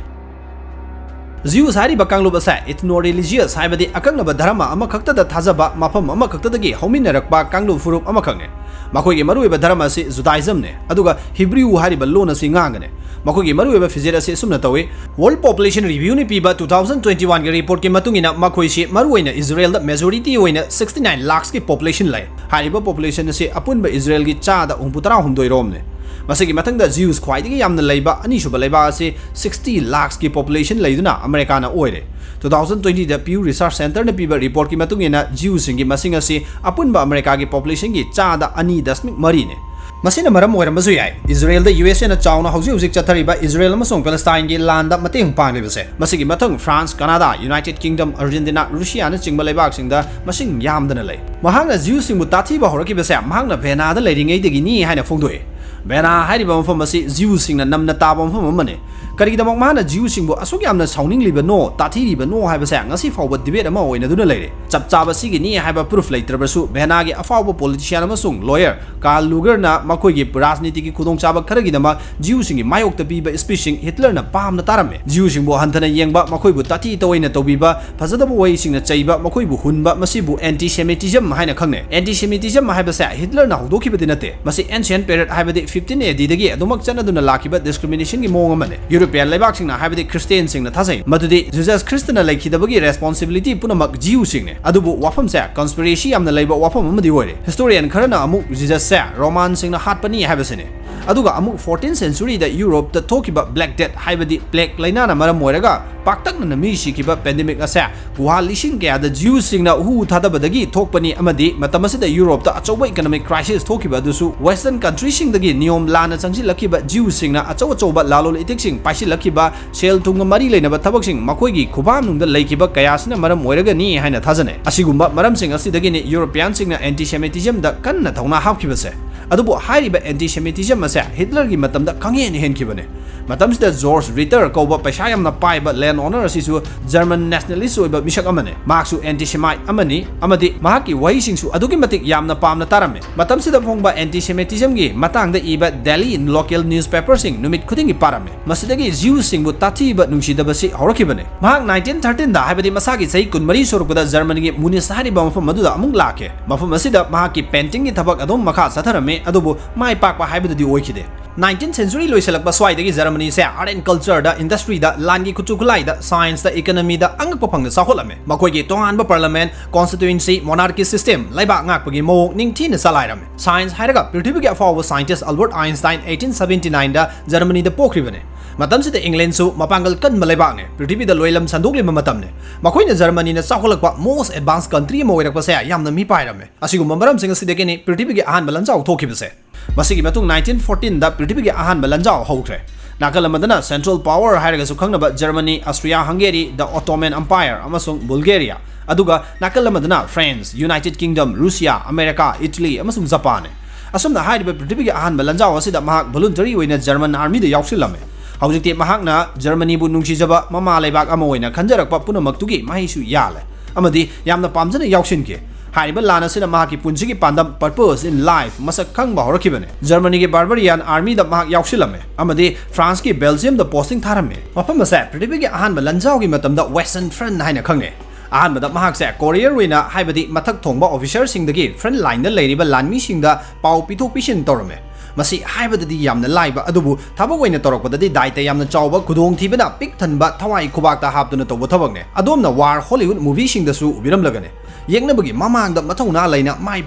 ꯖ꯭ꯌꯨꯁ ꯍꯥꯏꯔꯤꯕ ꯀꯥꯡꯂꯨꯞ ꯑꯁꯦ ethno-religious ꯍꯥꯏꯕꯗꯤ ꯑꯀꯛꯅꯕ ꯙꯔꯃ ꯑꯃꯈꯛꯇꯗ ꯊꯥꯖꯕ, ꯃꯐꯝ ꯑꯃꯈꯛꯇꯗꯒꯤ ꯍꯧꯃꯤꯟꯅꯔꯛꯄ ꯀꯥꯡꯂꯨꯞ ꯐꯨꯔꯨꯞ ꯑꯃꯈꯛꯅꯤ꯫ ꯃꯈꯣꯏꯒꯤ ꯃꯔꯨꯑꯣꯏꯕ ꯙꯔꯃ ꯑꯁꯤ Judaismꯅꯤ, ꯑꯗꯨꯒ ꯍꯤꯕ꯭ꯔꯨ ꯍꯥꯏꯔꯤꯕ ꯂꯣꯟ ꯑꯁꯤ ꯉꯥꯡꯒꯅꯤ꯫ ꯃꯈꯣꯏꯒꯤ ꯃꯔꯨꯑꯣꯏꯕ ꯐꯤꯖꯦꯠ ꯑꯁꯤ ꯑꯁꯨꯝꯅ ꯇꯧꯏ꯫ World Population Reviewꯅ ꯄꯤꯕ two thousand twenty oneꯒꯤ reportꯀꯤ ꯃꯇꯨꯡ ꯏꯟꯅ ꯃꯈꯣꯏꯁꯤ ꯃꯔꯨꯑꯣꯏꯅ ꯏꯖꯔꯦꯜꯗ majority ꯑꯣꯏꯅ sixty nine lakhsꯀꯤ population ꯂꯩ꯫ ꯍꯥꯏꯔꯤꯕ population ꯑꯁꯤ ꯑꯄꯨꯟꯕ ꯏꯖꯔꯦꯜꯒꯤ ꯆꯥꯗ ꯍꯨꯝꯐꯨ ꯇꯔꯥꯍꯨꯝꯗꯣꯏ ꯔꯣꯝꯅꯤ꯫ ꯃꯁꯤꯒꯤ ꯃꯊꯪꯗ ꯖ꯭ꯌꯨꯁ ꯈ꯭ꯋꯥꯏꯗꯒꯤ ꯌꯥꯝꯅ ꯂꯩꯕ ꯑꯅꯤꯁꯨꯕ ꯂꯩꯕꯥꯛ ꯑꯁꯤ sixty lakhsꯀꯤ populationꯂꯩꯗꯨꯅ ꯑꯃꯦꯔꯤꯀꯥꯅ ꯑꯣꯏꯔꯦ꯫ Two thousand twentyꯗ Pew Research Centreꯅ ꯄꯤꯕ reportꯀꯤ ꯃꯇꯨꯡ ꯏꯟꯅ ꯖ꯭ꯌꯨꯁꯤꯡꯒꯤ ꯃꯁꯤꯡ ꯑꯁꯤ ꯑꯄꯨꯟꯕ ꯑꯃꯦꯔꯤꯀꯥꯒꯤ populationꯒꯤ ꯆꯥꯗ ꯑꯅꯤ ꯗꯁꯃꯤꯛ ꯃꯔꯤꯅꯤ꯫ ꯃꯁꯤꯅ ꯃꯔꯝ ꯑꯣꯏꯔꯝꯕꯁꯨ ꯌꯥꯏ, ꯏꯖꯔꯦꯜꯗ USAꯅ ꯆꯥꯎꯅ ꯍꯧꯖꯤꯛ ꯍꯧꯖꯤꯛ ꯆꯠꯊꯔꯤꯕ ꯏꯖꯔꯦꯜ ꯑꯃꯁꯨꯡ ꯄꯦꯂꯦꯁꯇꯥꯏꯟꯒꯤ ꯂꯥꯟꯗ ꯃꯇꯦꯡ ꯄꯥꯡꯂꯤꯕꯁꯦ꯫ ꯃꯁꯤꯒꯤ ꯃꯊꯪ ꯐ꯭ꯔꯥꯟꯁ, ꯀꯅꯥꯗꯥ, United Kingdom, Argentina, ꯔꯨꯁꯤꯌꯥꯅꯆꯤꯡꯕ ꯂꯩꯕꯥꯛꯁꯤꯡꯗ ꯃꯁꯤꯡ ꯌꯥꯝꯗꯅ ꯂꯩ꯫ ꯃꯍꯥꯛꯅ ꯖ꯭ꯌꯨꯁꯤꯡꯕꯨ ꯇꯥꯊꯤꯕ ꯍꯧꯔꯛꯈꯤꯕꯁꯦ ꯃꯍꯥꯛꯅ ꯚꯦꯅꯥꯗ ꯂꯩꯔꯤꯉꯩꯗꯒꯤꯅꯤ ꯍꯥꯏꯅ ꯐꯣꯡꯗꯣꯛꯏ꯫ ꯚꯦꯅꯥ ꯍꯥꯏꯔꯤꯕ ꯃꯐꯝ ꯑꯁꯤ ꯖꯤꯎꯁꯤꯡꯅ ꯅꯝꯅ ꯇꯥꯕ ꯃꯐꯝ ꯑꯃꯅꯤ꯫ ꯀꯔꯤꯒꯤꯗꯃꯛ ꯃꯍꯥꯛꯅ ꯖꯤꯎꯁꯤꯡꯕꯨ ꯑꯁꯨꯛ ꯌꯥꯝꯅ ꯁꯥꯎꯅꯤꯡꯂꯤꯕꯅꯣ, ꯇꯥꯊꯤꯔꯤꯕꯅꯣ ꯍꯥꯏꯕꯁꯦ ꯉꯁꯤ ꯐꯥꯎꯕ ꯗꯤꯕꯦꯠ ꯑꯃ ꯑꯣꯏꯅꯗꯨꯅ ꯂꯩꯔꯦ꯫ ꯆꯞ ꯆꯥꯕ ꯁꯤꯒꯤꯅꯤ ꯍꯥꯏꯕ ꯄ꯭ꯔꯨꯐ ꯂꯩꯇ꯭ꯔꯕꯁꯨ, ꯚꯦꯅꯥꯒꯤ ꯑꯐꯥꯎꯕ ꯄꯣꯂꯤꯇꯤꯁꯤꯌꯥꯟ ꯑꯃꯁꯨꯡ ꯂꯣꯌꯔ ꯀꯥꯔꯜ ꯂꯨꯒꯔꯅ ꯃꯈꯣꯏꯒꯤ ꯔꯥꯖꯅꯤꯇꯤꯒꯤ ꯈꯨꯗꯣꯡꯆꯥꯕ ꯈꯔꯒꯤꯗꯃꯛ ꯖꯤꯎꯁꯤꯡꯒꯤ ꯃꯥꯌꯣꯛꯇ ꯄꯤꯕ ꯁ꯭ꯄꯤꯆꯁꯤꯡ ꯍꯤꯠꯂꯔꯅ ꯄꯥꯝꯅ ꯇꯥꯔꯝꯃꯤ꯫ ꯖꯤꯎꯁꯤꯡꯕꯨ ꯍꯟꯊꯅ ꯌꯦꯡꯕ, ꯃꯈꯣꯏꯕꯨ ꯇꯥꯊꯤ ꯇꯧꯑꯣꯏꯅ ꯇꯧꯕꯤꯕ, ꯐꯖꯗꯕ ꯋꯥꯍꯩꯁꯤꯡꯅ ꯆꯩꯕ, ꯃꯈꯣꯏꯕꯨ ꯍꯨꯟꯕ, ꯃꯁꯤꯕꯨ anti-Semitism ꯍꯥꯏꯅ ꯈꯪꯅꯩ꯫ Anti-Semitism ꯍꯥꯏꯕꯁꯦ ꯍꯤꯠꯂꯔꯅ ꯍꯧꯗꯣꯛꯈꯤꯕꯗꯤ ꯅꯠꯇꯦ꯫ ꯃꯁꯤ ancient period, ꯍꯥꯏꯕꯗꯤ fifteen A D ꯗꯒꯤ ꯑꯗꯨꯃꯛ ꯆꯠꯅꯗꯨꯅ ꯂꯥꯛꯈꯤꯕ ꯗꯤꯁꯀ꯭ꯔꯤꯃꯤꯅꯦꯁꯟꯒꯤ ꯃꯑꯣꯡ ꯑꯃꯅꯤ꯫ ꯌꯨꯔꯣꯄꯤꯌꯥꯟ ꯂꯩꯕꯥꯛꯁꯤꯡꯅ, ꯍꯥꯏꯕꯗꯤ ꯈ꯭ꯔꯤꯁꯇꯤꯌꯥꯟꯁꯤꯡꯅ ꯊꯥꯖꯩ ꯃꯗꯨꯗꯤ ꯖꯤꯖꯁ ꯈ꯭ꯔꯤꯁꯇꯅ ꯂꯩꯈꯤꯗꯕꯒꯤ ꯔꯦꯁꯄꯣꯟꯁꯤꯕꯤꯂꯤꯇꯤ ꯄꯨꯝꯅꯃꯛ ꯖꯤꯎꯁꯤꯡꯅꯤ꯫ ꯑꯗꯨꯕꯨ ꯋꯥꯐꯝꯁꯦ ꯀꯟꯁꯄꯤꯔꯦꯁꯤ ꯌꯥꯝꯅ ꯂꯩꯕ ꯋꯥꯐꯝ ꯑꯃꯗꯤ ꯑꯣꯏꯔꯦ꯫ ꯍꯤꯁꯇꯣꯔꯤꯌꯟ ꯈꯔꯅ ꯑꯃꯨꯛ ꯖꯤꯖꯁꯁꯦ ꯔꯣꯃꯥꯟꯁꯤꯡꯅ ꯍꯥꯠꯄꯅꯤ ꯍꯥꯏꯕꯁꯤꯅꯤ꯫ ꯑꯗꯨꯒ ꯑꯃꯨꯛ fourteenth century ꯗ ꯌꯨꯔꯣꯞꯇ ꯊꯣꯛꯈꯤꯕ ꯕ꯭ꯂꯦꯛ ꯗꯦꯠ, ꯍꯥꯏꯕꯗꯤ ꯄ꯭ꯂꯦꯛ ꯂꯥꯏꯅꯥꯅ ꯃꯔꯝ ꯑꯣꯏꯔꯒ ꯄꯥꯛꯇꯛꯅꯅ ꯃꯤ ꯁꯤꯈꯤꯕ ꯄꯦꯟꯗꯦꯃꯤꯛ ꯑꯁꯦ ꯒꯨꯍꯥ ꯂꯤꯁꯤꯡ ꯀꯌꯥꯗ ꯖꯤꯎꯁꯤꯡꯅ ꯍꯨ ꯊꯥꯗꯕꯗꯒꯤ ꯊꯣꯛꯄꯅꯤ, ꯑꯃꯗꯤ ꯃꯇꯝ ꯑꯁꯤꯗ ꯌꯨꯔꯣꯞꯇ ꯑꯆꯧꯕ ꯏꯀꯣꯅꯣꯃꯤꯛ ꯀ꯭ꯔꯥꯏꯁꯤꯁ ꯊꯣꯛꯈꯤꯕ ꯑꯗꯨꯁꯨ ꯋꯦꯁꯇꯔꯟ ꯀꯟꯇ꯭ꯔꯤꯁꯤꯡꯗꯒꯤ ꯅꯤꯌꯣꯝ ꯂꯥꯟꯅ ꯆꯪꯁꯤꯜꯂꯛꯈꯤꯕ ꯖꯤꯎꯁꯤꯡꯅ ꯑꯆꯧ ꯑꯆꯧꯕ ꯂꯂꯣꯟ ꯏꯇꯤꯛꯁꯤꯡ ꯄꯥꯏꯁꯤꯜꯂꯛꯈꯤꯕ, ꯁꯦꯜ ꯊꯨꯝꯒ ꯃꯔꯤ ꯂꯩꯅꯕ ꯊꯕꯛꯁꯤꯡ ꯃꯈꯣꯏꯒꯤ ꯈꯨꯕꯥꯝꯅꯨꯡꯗ ꯂꯩꯈꯤꯕ ꯀꯌꯥꯁꯤꯅ ꯃꯔꯝ ꯑꯣꯏꯔꯒꯅꯤ ꯍꯥꯏꯅ ꯊꯥꯖꯅꯩ꯫ ꯑꯁꯤꯒꯨꯝꯕ ꯃꯔꯝꯁꯤꯡ ꯑꯁꯤꯗꯒꯤꯅꯤ ꯌꯨꯔꯣꯄꯤꯌꯥꯟꯁꯤꯡꯅ anti-Semitism ꯗ ꯀꯟꯅ ꯊꯧꯅꯥ ꯍꯥꯞꯈꯤꯕꯁꯦ꯫ ꯑꯗꯨꯕꯨ ꯍꯥꯏꯔꯤꯕ anti-Semitism ꯑꯁꯦ ꯍꯤꯠꯂꯔꯒꯤ ꯃꯇꯝꯗ ꯈꯪꯍꯦꯟ ꯍꯦꯟꯈꯤꯕꯅꯤ꯫ ꯃꯇꯝꯁꯤꯗ ꯖꯣꯔꯖ ꯔꯤꯇꯔ ꯀꯧꯕ ꯄꯩꯁꯥ ꯌꯥꯝꯅ ꯄꯥꯏꯕ ꯂꯦꯟ ꯑꯣꯅꯔ ꯑꯁꯤꯁꯨ ꯖꯔꯃꯟ ꯅꯦꯁꯅꯦꯂꯤꯁ ꯑꯣꯏꯕ ꯃꯤꯁꯛ ꯑꯃꯅꯤ꯫ ꯃꯍꯥꯛꯁꯨ anti-Semite ꯑꯃꯅꯤ, ꯑꯃꯗꯤ ꯃꯍꯥꯛꯀꯤ ꯋꯥꯍꯩꯁꯤꯡꯁꯨ ꯑꯗꯨꯛꯀꯤ ꯃꯇꯤꯛ ꯌꯥꯝꯅ ꯄꯥꯝꯅ ꯇꯥꯔꯝꯃꯤ꯫ ꯃꯇꯝꯁꯤꯗ ꯐꯣꯡꯕ anti-Semitism ꯒꯤ ꯃꯇꯥꯡꯗ ꯏꯕ ꯗꯦꯂꯤ ꯂꯣꯀꯦꯜ ꯅ꯭ꯌꯨꯁꯄꯦꯄꯔꯁꯤꯡ ꯅꯨꯃꯤꯠ ꯈꯨꯗꯤꯡꯒꯤ ꯄꯥꯔꯝꯃꯤ꯫ ꯃꯁꯤꯗꯒꯤ ꯖꯤꯎꯁꯤꯡꯕꯨ ꯇꯥꯊꯤꯕ ꯅꯨꯡꯁꯤꯗꯕꯁꯤ ꯍꯧꯔꯛꯈꯤꯕꯅꯤ꯫ ꯃꯍꯥꯛ nineteen thirteen ꯗ, ꯍꯥꯏꯕꯗꯤ ꯃꯁꯥꯒꯤ ꯆꯍꯤ ꯀꯨꯟꯃꯔꯤ ꯁꯨꯔꯛꯄꯗ, ꯖꯔꯃꯅꯤꯒꯤ ꯃꯨꯅꯤꯁ ꯍꯥꯏꯔꯤꯕ ꯃꯐꯝ ꯑꯗꯨꯗ ꯑꯃꯨꯛ ꯂꯥꯛꯈꯤ꯫ ꯃꯐꯝ ꯑꯁꯤꯗ ꯃꯍꯥꯛꯀꯤ ꯄꯦꯟꯇꯤꯡꯒꯤ ꯊꯕꯛ ꯑꯗꯨꯝ ꯃꯈꯥ ꯆꯠꯊꯔꯝꯃꯤ, ꯑꯗꯨꯕꯨ ꯃꯥꯏ ꯄꯥꯛꯄ ꯍꯥꯏꯕꯗꯨꯗꯤ ꯑꯣꯏꯈꯤꯗꯦ꯫ Nineteenth century ꯂꯣꯏꯁꯤꯜꯂꯛꯄ ꯁ꯭ꯋꯥꯏꯗꯒꯤ ꯖꯔꯃꯅꯤꯁꯦ art and culture ꯗ, ꯏꯟꯗꯁꯇ꯭ꯔꯤꯗ, ꯂꯥꯟꯒꯤ ꯈꯨꯠꯁꯨ ꯈꯨꯠꯂꯥꯏꯗ, ꯁꯥꯏꯟꯁꯇ, ꯏꯀꯅꯃꯤꯗ ꯑꯉꯛꯄ ꯐꯪꯅ ꯆꯥꯎꯈꯠꯂꯝꯃꯤ꯫ ꯃꯈꯣꯏꯒꯤ ꯇꯣꯉꯥꯟꯕ ꯄꯥꯔꯂꯃꯦꯟ, ꯀꯣꯟꯁꯇꯤꯇ꯭ꯌꯨꯌꯦꯟꯁꯤ, ꯃꯣꯅꯥꯔꯀꯤ ꯁꯤꯁꯇꯦꯝ, ꯂꯩꯕꯥꯛ ꯉꯥꯛꯄꯒꯤ ꯃꯑꯣꯡ ꯅꯤꯡꯊꯤꯅ ꯆꯂꯥꯏꯔꯝꯃꯤ꯫ ꯁꯥꯏꯟꯁ ꯍꯥꯏꯔꯒ ꯄ꯭ꯔꯤꯊꯤꯕꯤꯒꯤ ꯑꯐꯥꯎꯕ scientist Albert Einstein eighteen seventy nine ꯗ ꯖꯔꯃꯅꯤꯗ ꯄꯣꯛꯈ꯭ꯔꯤꯕꯅꯤ꯫ ꯃꯇꯝꯁꯤꯗ ꯏꯪꯂꯦꯟꯁꯨ ꯃꯄꯥꯡꯒꯜ ꯀꯟꯕ ꯂꯩꯕꯥꯛꯅꯤ, ꯄ꯭ꯔꯤꯊꯤꯕꯤꯗ ꯂꯣꯏꯂꯝ ꯁꯟꯗꯣꯛꯂꯤꯕ ꯃꯇꯝꯅꯤ꯫ ꯃꯈꯣꯏꯅ ꯖꯔꯃꯅꯤꯅ ꯆꯥꯎꯈꯠꯂꯛꯄ most advanced country ꯑꯃ ꯑꯣꯏꯔꯛꯄꯁꯦ ꯌꯥꯝꯅ ꯃꯤ ꯄꯥꯏꯔꯝꯃꯤ꯫ ꯑꯁꯤꯒꯨꯝꯕ ꯃꯔꯝꯁꯤꯡ ꯑꯁꯤꯗꯒꯤꯅꯤ ꯄ꯭ꯔꯤꯊꯤꯕꯤꯒꯤ ꯑꯍꯥꯟꯕ ꯂꯥꯟꯖꯥꯎ ꯊꯣꯛꯈꯤꯕꯁꯦ꯫ ꯃꯁꯤꯒꯤ ꯃꯇꯨꯡ nineteen fourteen ꯗ ꯄ꯭ꯔꯤꯊꯤꯕꯤꯒꯤ ꯑꯍꯥꯟꯕ ꯂꯥꯟꯖꯥꯎ ꯍꯧꯈ꯭ꯔꯦ꯫ ꯅꯥꯀꯜ ꯑꯃꯗꯅ Central Power ꯍꯥꯏꯔꯒꯁꯨ ꯈꯪꯅꯕ Germany, Austria Hungary, the Ottoman Empire ꯑꯃꯁꯨꯡ ꯕꯨꯜꯒꯦꯔꯤꯌꯥ, ꯑꯗꯨꯒ ꯅꯥꯀꯜ ꯑꯃꯗꯅ France, United Kingdom, Russia, America, Italy ꯑꯃꯁꯨꯡ ꯖꯄꯥꯟꯅꯤ꯫ ꯑꯁꯨꯝꯅ ꯍꯥꯏꯔꯤꯕ ꯄ꯭ꯔꯤꯊꯤꯕꯤꯒꯤ ꯑꯍꯥꯟꯕ ꯂꯥꯟꯖꯥꯎ ꯑꯁꯤꯗ ꯃꯍꯥꯛ voluntary ꯑꯣꯏꯅ German armyꯗ ꯌꯥꯎꯁꯤꯜꯂꯝꯃꯦ꯫ ꯍꯧꯖꯤꯛꯇꯤ ꯃꯍꯥꯛꯅ ꯖꯔꯃꯅꯤꯕꯨ ꯅꯨꯡꯁꯤꯖꯕ ꯃꯃꯥ ꯂꯩꯕꯥꯛ ꯑꯃ ꯑꯣꯏꯅ ꯈꯟꯖꯔꯛꯄ ꯄꯨꯝꯅꯃꯛꯇꯨꯒꯤ ꯃꯍꯩꯁꯨ ꯌꯥꯜꯂꯦ꯫ ꯑꯃꯗꯤ ꯌꯥꯝꯅ ꯄꯥꯝꯖꯅ ꯌꯥꯎꯁꯤꯟꯈꯤ꯫ ꯍꯥꯏꯔꯤꯕ ꯂꯥꯟ ꯑꯁꯤꯅ ꯃꯍꯥꯛꯀꯤ ꯄꯨꯟꯁꯤꯒꯤ ꯄꯥꯟꯗꯝ, purpose in life, ꯃꯁꯛ ꯈꯪꯕ ꯍꯧꯔꯛꯈꯤꯕꯅꯤ꯫ ꯖꯔꯃꯅꯤꯒꯤ Bavarian armyꯗ ꯃꯍꯥꯛ ꯌꯥꯎꯁꯤꯜꯂꯝꯃꯦ ꯑꯃꯗꯤ ꯐ꯭ꯔꯥꯟꯁꯀꯤ Belgiumꯗ posting ꯊꯥꯔꯝꯃꯦ꯫ ꯃꯐꯝ ꯑꯁꯦ ꯄ꯭ꯔꯤꯊꯤꯕꯤꯒꯤ ꯑꯍꯥꯟꯕ ꯂꯥꯟꯖꯥꯎꯒꯤ ꯃꯇꯝꯗ Western Front ꯍꯥꯏꯅ ꯈꯪꯅꯩ꯫ ꯑꯍꯥꯟꯕꯗ ꯃꯍꯥꯛꯁꯦ courier ꯑꯣꯏꯅ, ꯍꯥꯏꯕꯗꯤ ꯃꯊꯛ ꯊꯣꯡꯕ officerꯁꯤꯡꯗꯒꯤ front lineꯗ ꯂꯩꯔꯤꯕ ꯂꯥꯟꯃꯤꯁꯤꯡꯗ ꯄꯥꯎ ꯄꯤꯊꯣꯛ ꯄꯤꯁꯤꯟ ꯇꯧꯔꯝꯃꯦ꯫ ꯃꯁꯤ ꯍꯥꯏꯕꯗꯗꯤ ꯌꯥꯝꯅ ꯂꯥꯏꯕ, ꯑꯗꯨꯕꯨ ꯊꯕꯛ ꯑꯣꯏꯅ ꯇꯧꯔꯛꯄꯗꯗꯤ ꯗꯥꯏꯇ ꯌꯥꯝꯅ ꯆꯥꯎꯕ, ꯈꯨꯗꯣꯡꯊꯤꯕꯅ ꯄꯤꯛ ꯊꯟꯕ, ꯊꯋꯥꯏ ꯈꯨꯕꯥꯛꯇ ꯍꯥꯞꯇꯨꯅ ꯇꯧꯕ ꯊꯕꯛꯅꯦ꯫ ꯑꯗꯣꯝꯅ war Hollywood movieꯁꯤꯡꯗꯁꯨ ꯎꯕꯤꯔꯝꯂꯒꯅꯤ꯫ ꯌꯦꯛꯅꯕꯒꯤ ꯃꯃꯥꯡꯗ ꯃꯊꯧꯅꯥ ꯂꯩꯅ ꯃꯥꯏ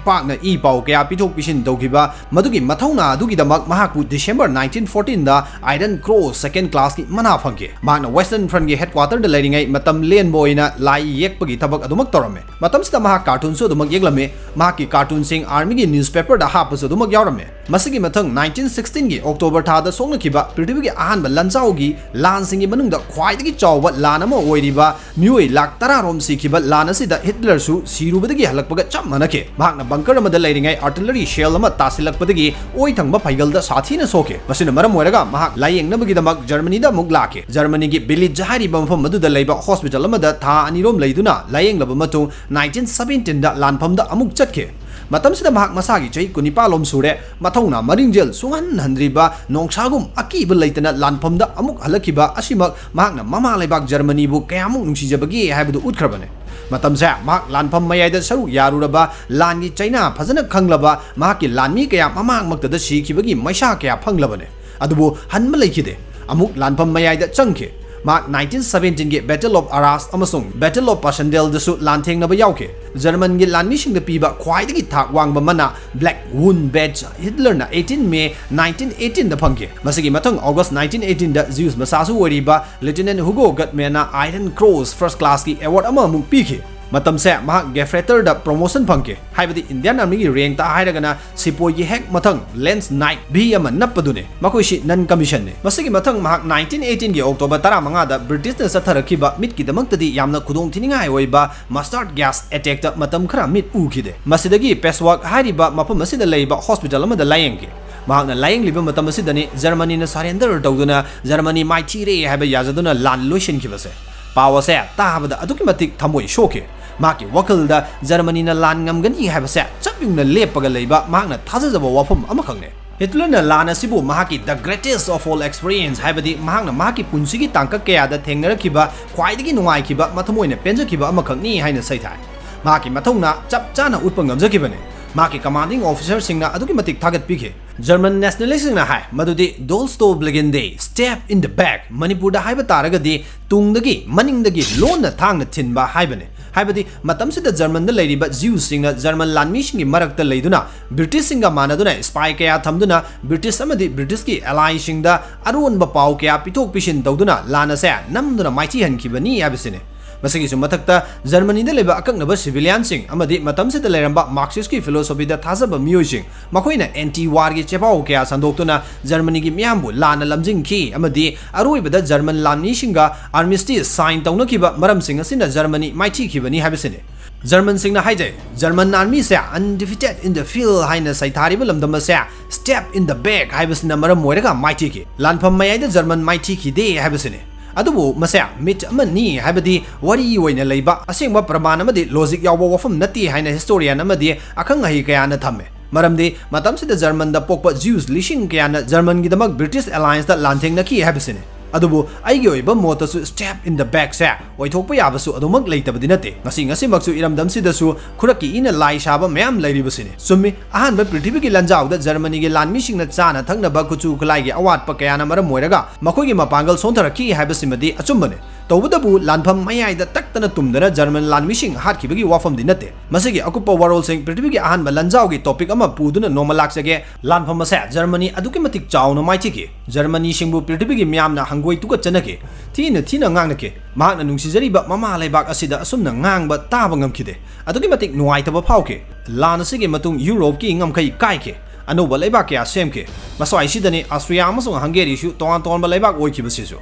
ꯄꯥꯛꯅ ꯏ ꯄꯥꯎ ꯀꯌꯥ ꯄꯤꯊꯣꯛ ꯄꯤꯁꯤꯟ ꯇꯧꯈꯤꯕ, ꯃꯗꯨꯒꯤ ꯃꯊꯧꯅꯥ ꯑꯗꯨꯒꯤꯗꯃꯛ ꯃꯍꯥꯛꯄꯨ December nineteen fourteenꯗ Iron Cross second classꯀꯤ ꯃꯅꯥ ꯐꯪꯈꯤ꯫ ꯃꯍꯥꯛꯅ Western Frontꯀꯤ headquarterꯗ ꯂꯩꯔꯤꯉꯩ ꯃꯇꯝ ꯂꯦꯟꯕ ꯑꯣꯏꯅ ꯂꯥꯏ ꯌꯦꯛꯄꯒꯤ ꯊꯕꯛ ꯑꯗꯨꯃꯛ ꯇꯧꯔꯝꯃꯤ꯫ ꯃꯇꯝꯁꯤꯗ ꯃꯍꯥꯛ cartoonꯁꯨ ꯑꯗꯨꯃꯛ ꯌꯦꯛꯂꯝꯃꯤ꯫ ꯃꯍꯥꯛꯀꯤ cartoonꯁꯤꯡ armyꯒꯤ newspaperꯗ ꯍꯥꯞꯄꯁꯨ ꯑꯗꯨꯃꯛ ꯌꯥꯎꯔꯝꯃꯤ꯫ ꯃꯁꯤꯒꯤ ꯃꯊꯪ nineteen sixteenꯒꯤ October ꯊꯥꯗ ꯁꯣꯛꯅꯈꯤꯕ ꯄ꯭ꯔꯤꯊꯤꯕꯤꯒꯤ ꯑꯍꯥꯟꯕ ꯂꯥꯟꯖꯥꯎꯒꯤ ꯂꯥꯟꯁꯤꯡꯒꯤ ꯃꯅꯨꯡꯗ ꯈ꯭ꯋꯥꯏꯗꯒꯤ ꯆꯥꯎꯕ ꯂꯥꯟ ꯑꯃ ꯑꯣꯏꯔꯤꯕ ꯃꯤꯑꯣꯏ ꯂꯥꯈ ꯇꯔꯥ ꯔꯣꯝ ꯁꯤꯈꯤꯕ ꯂꯥꯟ ꯑꯁꯤꯗ ꯍꯤꯠꯂꯔꯁꯨ ꯁꯤꯔꯨꯕꯗꯒꯤ ꯍꯜꯂꯛꯄꯒ ꯆꯞ ꯃꯥꯟꯅꯈꯤ꯫ ꯃꯍꯥꯛꯅ bunker ꯑꯃꯗ ꯂꯩꯔꯤꯉꯩ artillery shell ꯑꯃ ꯇꯥꯁꯤꯜꯂꯛꯄꯗꯒꯤ ꯑꯣꯏ ꯊꯪꯕ ꯐꯩꯒꯜꯗ ꯁꯥꯊꯤꯅ ꯁꯣꯛꯈꯤ꯫ ꯃꯁꯤꯅ ꯃꯔꯝ ꯑꯣꯏꯔꯒ ꯃꯍꯥꯛ ꯂꯥꯌꯦꯡꯅꯕꯒꯤꯗꯃꯛ ꯖꯔꯃꯅꯤꯗ ꯑꯃꯨꯛ ꯂꯥꯛꯈꯤ꯫ ꯖꯔꯃꯅꯤꯒꯤ Villach ꯍꯥꯏꯔꯤꯕ ꯃꯐꯝ ꯑꯗꯨꯗ ꯂꯩꯕ hospital ꯑꯃꯗ ꯊꯥ ꯑꯅꯤꯔꯣꯝ ꯂꯩꯗꯨꯅ ꯂꯥꯌꯦꯡꯂꯕ ꯃꯇꯨꯡ nineteen seventeenꯗ ꯂꯥꯟꯐꯝꯗ ꯑꯃꯨꯛ ꯆꯠꯈꯤ꯫ ꯃꯇꯝꯁꯤꯗ ꯃꯍꯥꯛ ꯃꯁꯥꯒꯤ ꯆꯍꯤ ꯀꯨꯟꯅꯤꯄꯥꯜ ꯂꯣꯝ ꯁꯨꯔꯦ꯫ ꯃꯊꯧꯅꯥ ꯃꯔꯤꯡꯖꯦꯜ ꯁꯨꯡꯍꯟ ꯍꯟꯗ꯭ꯔꯤꯕ, ꯅꯣꯡꯁꯥꯒꯨꯝ ꯑꯀꯤꯕ ꯂꯩꯇꯅ ꯂꯥꯟꯐꯝꯗ ꯑꯃꯨꯛ ꯍꯜꯂꯛꯈꯤꯕ ꯑꯁꯤꯃꯛ ꯃꯍꯥꯛꯅ ꯃꯃꯥ ꯂꯩꯕꯥꯛ ꯖꯔꯃꯅꯤꯕꯨ ꯀꯌꯥꯃꯨꯛ ꯅꯨꯡꯁꯤꯖꯕꯒꯦ ꯍꯥꯏꯕꯗꯨ ꯎꯠꯈ꯭ꯔꯕꯅꯤ꯫ ꯃꯇꯝꯁꯦ ꯃꯍꯥꯛ ꯂꯥꯟꯐꯝ ꯃꯌꯥꯏꯗ ꯁꯔꯨꯛ ꯌꯥꯔꯨꯔꯕ, ꯂꯥꯟꯒꯤ ꯆꯩꯅꯥ ꯐꯖꯅ ꯈꯪꯂꯕ, ꯃꯍꯥꯛꯀꯤ ꯂꯥꯟꯃꯤ ꯀꯌꯥ ꯃꯃꯥꯡꯃꯛꯇꯗ ꯁꯤꯈꯤꯕꯒꯤ ꯃꯩꯁꯥ ꯀꯌꯥ ꯐꯪꯂꯕꯅꯤ꯫ ꯑꯗꯨꯕꯨ ꯍꯟꯕ ꯂꯩꯈꯤꯗꯦ꯫ ꯑꯃꯨꯛ ꯂꯥꯟꯐꯝ ꯃꯌꯥꯏꯗ ꯆꯪꯈꯤ꯫ ꯃꯍꯥꯛ nineteen seventeenꯒꯤ Battle of Arras ꯑꯃꯁꯨꯡ Battle of Passchendaeleꯗꯁꯨ ꯂꯥꯟꯊꯦꯡꯅꯕ ꯌꯥꯎꯈꯤ꯫ ꯖꯔꯃꯟꯒꯤ ꯂꯥꯟꯃꯤꯁꯤꯡꯗ ꯄꯤꯕ ꯈ꯭ꯋꯥꯏꯗꯒꯤ ꯊꯥꯛ ꯋꯥꯡꯕ ꯃꯅꯥ Black Wound Badge ꯍꯤꯠꯂꯔꯅ eighteen May nineteen eighteenꯗ ꯐꯪꯈꯤ꯫ ꯃꯁꯤꯒꯤ ꯃꯊꯪ August nineteen eighteenꯗ Jews ꯃꯆꯥꯁꯨ ꯑꯣꯏꯔꯤꯕ Lieutenant Hugo Guttmannꯅ Iron Cross first classꯀꯤ award ꯑꯃ ꯑꯃꯨꯛ ꯄꯤꯈꯤ꯫ ꯃꯇꯝꯁꯦ ꯃꯍꯥꯛ Gefreiter ꯗ promotion ꯐꯪꯈꯤ, ꯍꯥꯏꯕꯗꯤ Indian Army ꯒꯤ rank ꯇ ꯍꯥꯏꯔꯒꯅ ꯁꯤꯄꯣꯏꯒꯤ ꯍꯦꯛ ꯃꯊꯪ Lance Knight ꯚꯤ ꯑꯃ ꯅꯞꯄꯗꯨꯅꯤ꯫ ꯃꯈꯣꯏꯁꯤ non commission ꯅꯤ꯫ ꯃꯁꯤꯒꯤ ꯃꯊꯪ ꯃꯍꯥꯛ nineteen eighteen ꯒꯤ October ꯇꯔꯥꯃꯉꯥꯗ British ꯅ ꯆꯠꯊꯔꯛꯈꯤꯕ ꯃꯤꯠꯀꯤꯗꯃꯛꯇꯗꯤ ꯌꯥꯝꯅ ꯈꯨꯗꯣꯡꯊꯤꯅꯤꯡꯉꯥꯏ ꯑꯣꯏꯕ mustard gas attack ꯇ ꯃꯇꯝ ꯈꯔ ꯃꯤꯠ ꯎꯈꯤꯗꯦ꯫ ꯃꯁꯤꯗꯒꯤ Peshawar ꯍꯥꯏꯔꯤꯕ ꯃꯐꯝ ꯑꯁꯤꯗ ꯂꯩꯕ hospital ꯑꯃꯗ ꯂꯥꯌꯦꯡꯈꯤ꯫ ꯃꯍꯥꯛꯅ ꯂꯥꯌꯦꯡꯂꯤꯕ ꯃꯇꯝ ꯑꯁꯤꯗꯅꯤ Germany ꯅ surrender ꯇꯧꯗꯨꯅ Germany ꯃꯥꯏꯊꯤꯔꯦ ꯍꯥꯏꯕ ꯌꯥꯖꯗꯨꯅ ꯂꯥꯟ ꯂꯣꯏꯁꯤꯟꯈꯤꯕꯁꯦ꯫ ꯄꯥꯎ ꯑꯁꯦ ꯇꯥꯕꯗ ꯑꯗꯨꯛꯀꯤ ꯃꯇꯤꯛ ꯊꯃꯣꯏ ꯁꯣꯛꯈꯤ꯫ ꯃꯍꯥꯛꯀꯤ ꯋꯥꯈꯜꯗ Germany ꯅ ꯂꯥꯟ ꯉꯝꯒꯅꯤ ꯍꯥꯏꯕꯁꯦ ꯆꯞ ꯌꯨꯡꯅ ꯂꯦꯞꯄꯒ ꯂꯩꯕ ꯃꯍꯥꯛꯅ ꯊꯥꯖꯖꯕ ꯋꯥꯐꯝ ꯑꯃꯈꯛꯅꯤ꯫ ꯍꯤꯠꯂꯔꯅ ꯂꯥꯟ ꯑꯁꯤꯕꯨ ꯃꯍꯥꯛꯀꯤ the greatest of all experience, ꯍꯥꯏꯕꯗꯤ ꯃꯍꯥꯛꯅ ꯃꯍꯥꯛꯀꯤ ꯄꯨꯟꯁꯤꯒꯤ ꯇꯥꯡꯀꯛ ꯀꯌꯥꯗ ꯊꯦꯡꯅꯔꯛꯈꯤꯕ ꯈ꯭ꯋꯥꯏꯗꯒꯤ ꯅꯨꯡꯉꯥꯏꯈꯤꯕ, ꯃꯊꯃꯣꯏꯅ ꯄꯦꯟꯖꯈꯤꯕ ꯑꯃꯈꯛꯅꯤ ꯍꯥꯏꯅ ꯁꯩꯊꯥꯏ꯫ ꯃꯍꯥꯛꯀꯤ ꯃꯊꯧꯅꯥ ꯆꯞ ꯆꯥꯅ ꯎꯠꯄ ꯉꯝꯖꯈꯤꯕꯅꯤ꯫ ꯃꯍꯥꯛꯀꯤ commanding officer ꯁꯤꯡꯅ ꯑꯗꯨꯛꯀꯤ ꯃꯇꯤꯛ ꯊꯥꯒꯠꯄꯤꯈꯤ꯫ German nationalist ꯁꯤꯡꯅ ꯍꯥꯏ ꯃꯗꯨꯗꯤ Durchstobblende, stab in the back, ꯃꯅꯤꯄꯨꯔꯗ ꯍꯥꯏꯕ ꯇꯥꯔꯒꯗꯤ ꯇꯨꯡꯗꯒꯤ, ꯃꯅꯤꯡꯗꯒꯤ ꯂꯣꯟꯅ ꯊꯥꯡꯅ ꯊꯤꯟꯕ ꯍꯥꯏꯕꯅꯤ꯫ ꯍꯥꯏꯕꯗꯤ ꯃꯇꯝꯁꯤꯗ German ꯗ ꯂꯩꯔꯤꯕ Jews ꯁꯤꯡꯅ German ꯂꯥꯟꯃꯤꯁꯤꯡꯒꯤ ꯃꯔꯛꯇ ꯂꯩꯗꯨꯅ British ꯁꯤꯡꯒ ꯃꯥꯟꯅꯗꯨꯅ spy ꯀꯌꯥ ꯊꯝꯗꯨꯅ British ꯑꯃꯗꯤ British ꯀꯤ ally ꯁꯤꯡꯗ ꯑꯔꯣꯟꯕ ꯄꯥꯎ ꯀꯌꯥ ꯄꯤꯊꯣꯛ ꯄꯤꯁꯤꯟ ꯇꯧꯗꯨꯅ ꯂꯥꯟ ꯑꯁꯦ ꯅꯝꯗꯨꯅ ꯃꯥꯏꯊꯤꯍꯟꯈꯤꯕꯅꯤ ꯍꯥꯏꯕꯁꯤꯅꯤ꯫ ꯃꯁꯤꯒꯤꯁꯨ ꯃꯊꯛꯇ Germany ꯗ ꯂꯩꯕ ꯑꯀꯛꯅꯕ civilian ꯁꯤꯡ ꯑꯃꯗꯤ ꯃꯇꯝꯁꯤꯗ ꯂꯩꯔꯝꯕ Marxist ꯀꯤ philosophy ꯗ ꯊꯥꯖꯕ ꯃꯤꯑꯣꯏꯁꯤꯡ, ꯃꯈꯣꯏꯅ anti war ꯒꯤ ꯆꯦꯄꯥꯎ ꯀꯌꯥ ꯁꯟꯗꯣꯛꯇꯨꯅ Germany ꯒꯤ ꯃꯤꯌꯥꯝꯕꯨ ꯂꯥꯟꯅ ꯂꯝꯖꯤꯡꯈꯤ ꯑꯃꯗꯤ ꯑꯔꯣꯏꯕꯗ German ꯂꯥꯟꯃꯤꯁꯤꯡꯒ armistice sign ꯇꯧꯅꯈꯤꯕ ꯃꯔꯝꯁꯤꯡ ꯑꯁꯤꯅ Germany ꯃꯥꯏꯊꯤꯈꯤꯕꯅꯤ ꯍꯥꯏꯕꯁꯤꯅꯤ꯫ German ꯁꯤꯡꯅ ꯍꯥꯏꯖꯩ, German army say undefeated in the field ꯍꯥꯏꯅ ꯁꯩꯊꯥꯔꯤꯕ ꯂꯝꯗꯝ ꯑꯁꯦ stab in the back ꯍꯥꯏꯕꯁꯤꯅ ꯃꯔꯝ ꯑꯣꯏꯔꯒ ꯃꯥꯏꯊꯤꯈꯤ꯫ ꯂꯥꯟꯐꯝ ꯃꯌꯥꯏꯗ German ꯃꯥꯏꯊꯤꯈꯤꯗꯦ ꯍꯥꯏꯕꯁꯤꯅꯤ꯫ ꯑꯗꯨꯕꯨ ꯃꯁꯦ myth ꯑꯃꯅꯤ, ꯍꯥꯏꯕꯗꯤ ꯋꯥꯔꯤ ꯑꯣꯏꯅ ꯂꯩꯕ, ꯑꯁꯦꯡꯕ ꯄ꯭ꯔꯃꯥꯟ ꯑꯃꯗꯤ logic ꯌꯥꯎꯕ ꯋꯥꯐꯝ ꯅꯠꯇꯦ ꯍꯥꯏꯅ historian ꯑꯃꯗꯤ ꯑꯈꯪ ꯑꯍꯩ ꯀꯌꯥꯅ ꯊꯝꯃꯤ꯫ ꯃꯔꯝꯗꯤ ꯃꯇꯝꯁꯤꯗ German ꯗ ꯄꯣꯛꯄ Jews ꯂꯤꯁꯤꯡ ꯀꯌꯥꯅ German ꯒꯤꯗꯃꯛ British alliance ꯇ ꯂꯥꯟꯊꯦꯡꯅꯈꯤ ꯍꯥꯏꯕꯁꯤꯅꯤ꯫ ꯑꯗꯨꯕꯨ ꯑꯩꯒꯤ ꯑꯣꯏꯕ ꯃꯣꯠꯇꯁꯨ stab in the back ꯁꯦ ꯑꯣꯏꯊꯣꯛꯄ ꯌꯥꯕꯁꯨ ꯑꯗꯨꯃꯛ ꯂꯩꯇꯕꯗꯤ ꯅꯠꯇꯦ꯫ ꯉꯁꯤ ꯉꯁꯤꯃꯛꯁꯨ ꯏꯔꯝꯗꯝꯁꯤꯗꯁꯨ ꯈꯨꯔꯛꯀꯤ ꯏꯅ ꯂꯥꯏ ꯁꯥꯕ ꯃꯌꯥꯝ ꯂꯩꯔꯤꯕꯁꯤꯅꯤ꯫ ꯆꯨꯝꯃꯤ, ꯑꯍꯥꯟꯕ ꯄ꯭ꯔꯤꯊꯤꯕꯤꯒꯤ ꯂꯥꯟꯖꯥꯎꯗ Germany ꯒꯤ ꯂꯥꯟꯃꯤꯁꯤꯡꯅ ꯆꯥꯅ ꯊꯛꯅꯕ ꯀꯨꯆꯨ ꯈꯨꯠꯂꯥꯏꯒꯤ ꯑꯋꯥꯠꯄ ꯀꯌꯥꯅ ꯃꯔꯝ ꯑꯣꯏꯔꯒ ꯃꯈꯣꯏꯒꯤ ꯃꯄꯥꯡꯒꯜ ꯁꯣꯟꯊꯔꯛꯈꯤ ꯍꯥꯏꯕꯁꯤꯃꯗꯤ ꯑꯆꯨꯝꯕꯅꯤ꯫ ꯇꯧꯕꯇꯕꯨ ꯂꯥꯟꯐꯝ ꯃꯌꯥꯏꯗ ꯇꯛꯇꯅ ꯇꯨꯝꯗꯅ ꯖꯔꯃꯟ ꯂꯥꯟꯃꯤꯁꯤꯡ ꯍꯥꯠꯈꯤꯕꯒꯤ ꯋꯥꯐꯝꯗꯤ ꯅꯠꯇꯦ꯫ ꯃꯁꯤꯒꯤ ꯑꯀꯨꯞꯄ ꯋꯥꯔꯣꯜꯁꯤꯡ ꯄ꯭ꯔꯤꯊꯤꯕꯤꯒꯤ ꯑꯍꯥꯟꯕ ꯂꯥꯟꯖꯥꯎꯒꯤ topic ꯑꯃ ꯄꯨꯗꯨꯅ ꯅꯣꯡꯃ ꯂꯥꯛꯆꯒꯦ꯫ ꯂꯥꯟꯐꯝ ꯑꯁꯦ ꯖꯔꯃꯅꯤ ꯑꯗꯨꯛꯀꯤ ꯃꯇꯤꯛ ꯆꯥꯎꯅ ꯃꯥꯏꯊꯤꯈꯤ꯫ ꯖꯔꯃꯅꯤꯁꯤꯡꯕꯨ ꯄ꯭ꯔꯤꯊꯤꯕꯤꯒꯤ ꯃꯤꯌꯥꯝꯅ ꯍꯪꯒꯣꯏ ꯇꯨꯀꯠꯆꯅꯈꯤ꯫ ꯊꯤꯅ ꯊꯤꯅ ꯉꯥꯡꯅꯈꯤ꯫ ꯃꯍꯥꯛꯅ ꯅꯨꯡꯁꯤꯖꯔꯤꯕ ꯃꯃꯥ ꯂꯩꯕꯥꯛ ꯑꯁꯤꯗ ꯑꯁꯨꯝꯅ ꯉꯥꯡꯕ ꯇꯥꯕ ꯉꯝꯈꯤꯗꯦ꯫ ꯑꯗꯨꯛꯀꯤ ꯃꯇꯤꯛ ꯅꯨꯡꯉꯥꯏꯇꯕ ꯐꯥꯎꯈꯤ꯫ ꯂꯥꯟ ꯑꯁꯤꯒꯤ ꯃꯇꯨꯡ ꯌꯨꯔꯣꯞꯀꯤ ꯉꯝꯈꯩ ꯀꯥꯏꯈꯤ꯫ ꯑꯅꯧꯕ ꯂꯩꯕꯥꯛ ꯀꯌꯥ ꯁꯦꯝꯈꯤ꯫ ꯃꯁ꯭ꯋꯥꯏꯁꯤꯗꯅꯤ ꯑꯁꯇ꯭ꯔꯤꯌꯥ ꯑꯃꯁꯨꯡ ꯍꯪꯒꯦꯔꯤꯁꯨ ꯇꯣꯉꯥꯟ ꯇꯣꯉꯥꯟꯕ ꯂꯩꯕꯥꯛ ꯑꯣꯏꯈꯤꯕꯁꯤꯁꯨ꯫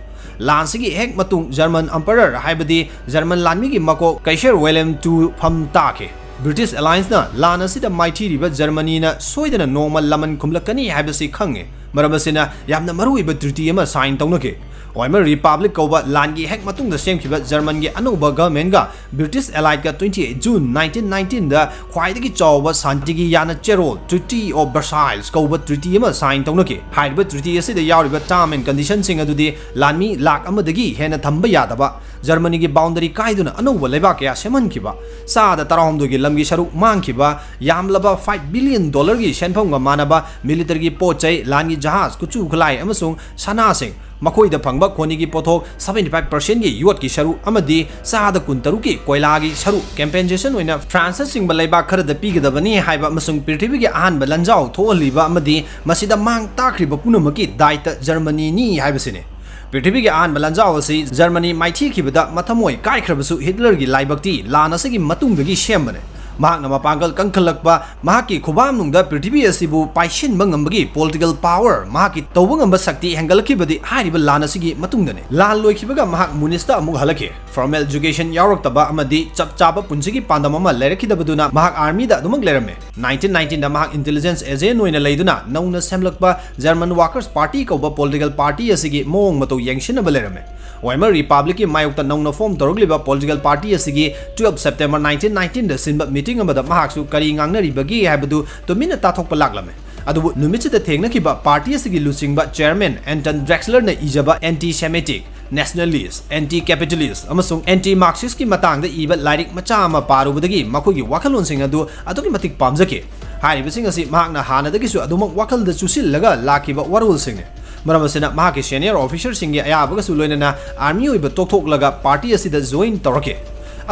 ꯂꯥꯟꯁꯤꯒꯤ ꯍꯦꯛ ꯃꯇꯨꯡ ꯖꯔꯃꯟ emperor, ꯍꯥꯏꯕꯗꯤ ꯖꯔꯃꯟ ꯂꯥꯟꯃꯤꯒꯤ ꯃꯀꯣꯛ ꯀꯩꯁꯔ ꯋꯤꯂꯤꯌꯝ ꯇꯨ ꯐꯝ ꯇꯥꯈꯤ꯫ ꯕ꯭ꯔꯤꯇꯤꯁ allianceꯅ ꯂꯥꯟ ꯑꯁꯤꯗ ꯃꯥꯏꯊꯤꯔꯤꯕ ꯖꯔꯃꯅꯤꯅ ꯁꯣꯏꯗꯅ ꯅꯣꯡꯃ ꯂꯃꯟ ꯈꯨꯝꯂꯛꯀꯅꯤ ꯍꯥꯏꯕꯁꯤ ꯈꯪꯉꯤ꯫ ꯃꯔꯝ ꯑꯁꯤꯅ ꯌꯥꯝꯅ ꯃꯔꯨꯑꯣꯏꯕ treaty ꯑꯃ sign ꯇꯧꯅꯈꯤ꯫ Weimar Republic ꯀꯧꯕ ꯂꯥꯟꯒꯤ ꯍꯦꯛ ꯃꯇꯨꯡꯗ ꯁꯦꯝꯈꯤꯕ ꯖꯔꯃꯟꯒꯤ ꯑꯅꯧꯕ governmentꯒ British Alliedꯀ twenty eight June nineteen nineteenꯗ ꯈ꯭ꯋꯥꯏꯗꯒꯤ ꯆꯥꯎꯕ ꯁꯥꯟꯇꯤꯒꯤ ꯌꯥꯅ ꯆꯦꯔꯣꯜ, Treaty of Versailles ꯀꯧꯕ treaty ꯑꯃ sign ꯇꯧꯅꯈꯤ꯫ ꯍꯥꯏꯔꯤꯕ treaty ꯑꯁꯤꯗ ꯌꯥꯎꯔꯤꯕ term and conditionꯁꯤꯡ ꯑꯗꯨꯗꯤ ꯂꯥꯟꯃꯤ ꯂꯥꯈ ꯑꯃꯗꯒꯤ ꯍꯦꯟꯅ ꯊꯝꯕ ꯌꯥꯗꯕ, ꯖꯔꯃꯅꯤꯒꯤ boundary ꯀꯥꯏꯗꯨꯅ ꯑꯅꯧꯕ ꯂꯩꯕꯥꯛ ꯀꯌꯥ ꯁꯦꯝꯍꯟꯈꯤꯕ, ꯆꯥꯗ ꯇꯔꯥꯍꯨꯝꯗꯣꯏꯒꯤ ꯂꯝꯒꯤ ꯁꯔꯨꯛ ꯃꯥꯡꯈꯤꯕ, ꯌꯥꯝꯂꯕ five billion dollarꯒꯤ ꯁꯦꯟꯐꯝꯒ ꯃꯥꯟꯅꯕ militaryꯒꯤ ꯄꯣꯠ ꯆꯩ, ꯂꯥꯟꯒꯤ ꯖꯍꯥꯖ, ꯀꯨꯠꯁꯨ ꯈꯨꯠꯂꯥꯏ ꯑꯃꯁꯨꯡ ꯁꯅꯥꯁꯤꯡ, ꯃꯈꯣꯏꯗ ꯐꯪꯕ ꯈꯣꯟꯅꯤꯒꯤ ꯄꯣꯠꯊꯣꯛ seventy five percentꯒꯤ ꯌꯣꯠꯀꯤ ꯁꯔꯨꯛ ꯑꯃꯗꯤ ꯆꯥꯗ ꯀꯨꯟꯇꯔꯨꯛꯀꯤ ꯀꯣꯏꯂꯥꯒꯤ ꯁꯔꯨꯛ compensation ꯑꯣꯏꯅ ꯐ꯭ꯔꯥꯟꯁꯅꯆꯤꯡꯕ ꯂꯩꯕꯥꯛ ꯈꯔꯗ ꯄꯤꯒꯗꯕꯅꯤ ꯍꯥꯏꯕ ꯑꯃꯁꯨꯡ ꯄ꯭ꯔꯤꯊꯤꯕꯤꯒꯤ ꯑꯍꯥꯟꯕ ꯂꯥꯟꯖꯥꯎ ꯊꯣꯛꯍꯜꯂꯤꯕ ꯑꯃꯗꯤ ꯃꯁꯤꯗ ꯃꯥꯡ ꯇꯥꯛꯈ꯭ꯔꯤꯕ ꯄꯨꯝꯅꯃꯛꯀꯤ ꯗꯥꯏꯇ ꯖꯔꯃꯅꯤꯅꯤ ꯍꯥꯏꯕꯁꯤꯅꯤ꯫ ꯄ꯭ꯔꯤꯊꯤꯕꯤꯒꯤ ꯑꯍꯥꯟꯕ ꯂꯥꯟꯖꯥꯎ ꯑꯁꯤ ꯖꯔꯃꯅꯤ ꯃꯥꯏꯊꯤꯈꯤꯕꯗ ꯃꯊꯃꯣꯏ ꯀꯥꯏꯈ꯭ꯔꯕꯁꯨ ꯍꯤꯠꯂꯔꯒꯤ ꯂꯥꯏꯕꯛꯇꯤ ꯂꯥꯟ ꯑꯁꯤꯒꯤ ꯃꯇꯨꯡꯗꯒꯤ ꯁꯦꯝꯕꯅꯤ꯫ ꯃꯍꯥꯛꯅ ꯃꯄꯥꯡꯒꯜ ꯀꯟꯈꯠꯂꯛꯄ, ꯃꯍꯥꯛꯀꯤ ꯈꯨꯕꯥꯛꯅꯨꯡꯗ ꯄ꯭ꯔꯤꯊꯤꯕꯤ ꯑꯁꯤꯕꯨ ꯄꯥꯏꯁꯤꯟꯕ ꯉꯝꯕꯒꯤ political power, ꯃꯍꯥꯛꯀꯤ ꯇꯧꯕ ꯉꯝꯕ ꯁꯛꯇꯤ ꯍꯦꯟꯒꯠꯂꯛꯈꯤꯕꯗꯤ ꯍꯥꯏꯔꯤꯕ ꯂꯥꯟ ꯑꯁꯤꯒꯤ ꯃꯇꯨꯡꯗꯅꯤ꯫ ꯂꯥꯟ ꯂꯣꯏꯈꯤꯕꯒ ꯃꯍꯥꯛ ꯃꯨꯅꯤꯁꯇ ꯑꯃꯨꯛ ꯍꯜꯂꯛꯈꯤ꯫ Formal education ꯌꯥꯎꯔꯛꯇꯕ ꯑꯃꯗꯤ ꯆꯞ ꯆꯥꯕ ꯄꯨꯟꯁꯤꯒꯤ ꯄꯥꯟꯗꯝ ꯑꯃ ꯂꯩꯔꯛꯈꯤꯗꯕꯗꯨꯅ ꯃꯍꯥꯛ armyꯗ ꯑꯗꯨꯃꯛ ꯂꯩꯔꯝꯃꯤ꯫ Nineteen nineteenꯗ ꯃꯍꯥꯛ intelligence agent ꯑꯣꯏꯅ ꯂꯩꯗꯨꯅ ꯅꯧꯅ ꯁꯦꯝꯂꯛꯄ German Workers' Party ꯀꯧꯕ political party ꯑꯁꯤꯒꯤ ꯃꯑꯣꯡ ꯃꯇꯧ ꯌꯦꯡꯁꯤꯟꯅꯕ ꯂꯩꯔꯝꯃꯤ꯫ Weimar Republicꯀꯤ ꯃꯥꯌꯣꯛꯇ ꯅꯧꯅ form ꯇꯧꯔꯛꯂꯤꯕ political party ꯑꯁꯤꯒꯤ twelve September nineteen nineteenꯗ ꯁꯤꯟꯕ meeting ꯑꯃꯗ ꯃꯍꯥꯛꯁꯨ ꯀꯔꯤ ꯉꯥꯡꯅꯔꯤꯕꯒꯦ ꯍꯥꯏꯕꯗꯨ ꯇꯨꯃꯤꯟꯅ ꯇꯥꯊꯣꯛꯄ ꯂꯥꯛꯂꯝꯃꯤ꯫ ꯑꯗꯨꯕꯨ ꯅꯨꯃꯤꯠꯁꯤꯗ ꯊꯦꯡꯅꯈꯤꯕ party ꯑꯁꯤꯒꯤ ꯂꯨꯆꯤꯡꯕ chairman Anton Drexlerꯅ ꯏꯖꯕ anti-Semitic, nationalist, anti-capitalist ꯑꯃꯁꯨꯡ anti-Marxistꯀꯤ ꯃꯇꯥꯡꯗ ꯏꯕ ꯂꯥꯏꯔꯤꯛ ꯃꯆꯥ ꯑꯃ ꯄꯥꯔꯨꯕꯗꯒꯤ ꯃꯈꯣꯏꯒꯤ ꯋꯥꯈꯜꯂꯣꯟꯁꯤꯡ ꯑꯗꯨ ꯑꯗꯨꯛꯀꯤ ꯃꯇꯤꯛ ꯄꯥꯝꯖꯈꯤ꯫ ꯍꯥꯏꯔꯤꯕꯁꯤꯡ ꯑꯁꯤ ꯃꯍꯥꯛꯅ ꯍꯥꯟꯅꯗꯒꯤꯁꯨ ꯑꯗꯨꯃꯛ ꯋꯥꯈꯜꯗ ꯆꯨꯁꯤꯜꯂꯒ ꯂꯥꯛꯈꯤꯕ ꯋꯥꯔꯣꯜꯁꯤꯡꯅꯤ꯫ ꯃꯔꯝ ꯑꯁꯤꯅ ꯃꯍꯥꯛꯀꯤ senior officerꯁꯤꯡꯒꯤ ꯑꯌꯥꯕꯒꯁꯨ ꯂꯣꯏꯅꯅ army ꯑꯣꯏꯕ ꯇꯣꯛꯊꯣꯛꯂꯒ party ꯑꯁꯤꯗ join ꯇꯧꯔꯛꯈꯤ꯫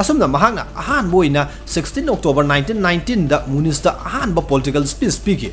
ꯑꯁꯨꯝꯅ ꯃꯍꯥꯛꯅ ꯑꯍꯥꯟꯕ ꯑꯣꯏꯅ sixteen October nineteen nineteenꯗ Munizꯇ ꯑꯍꯥꯟꯕ political speech ꯄꯤꯈꯤ꯫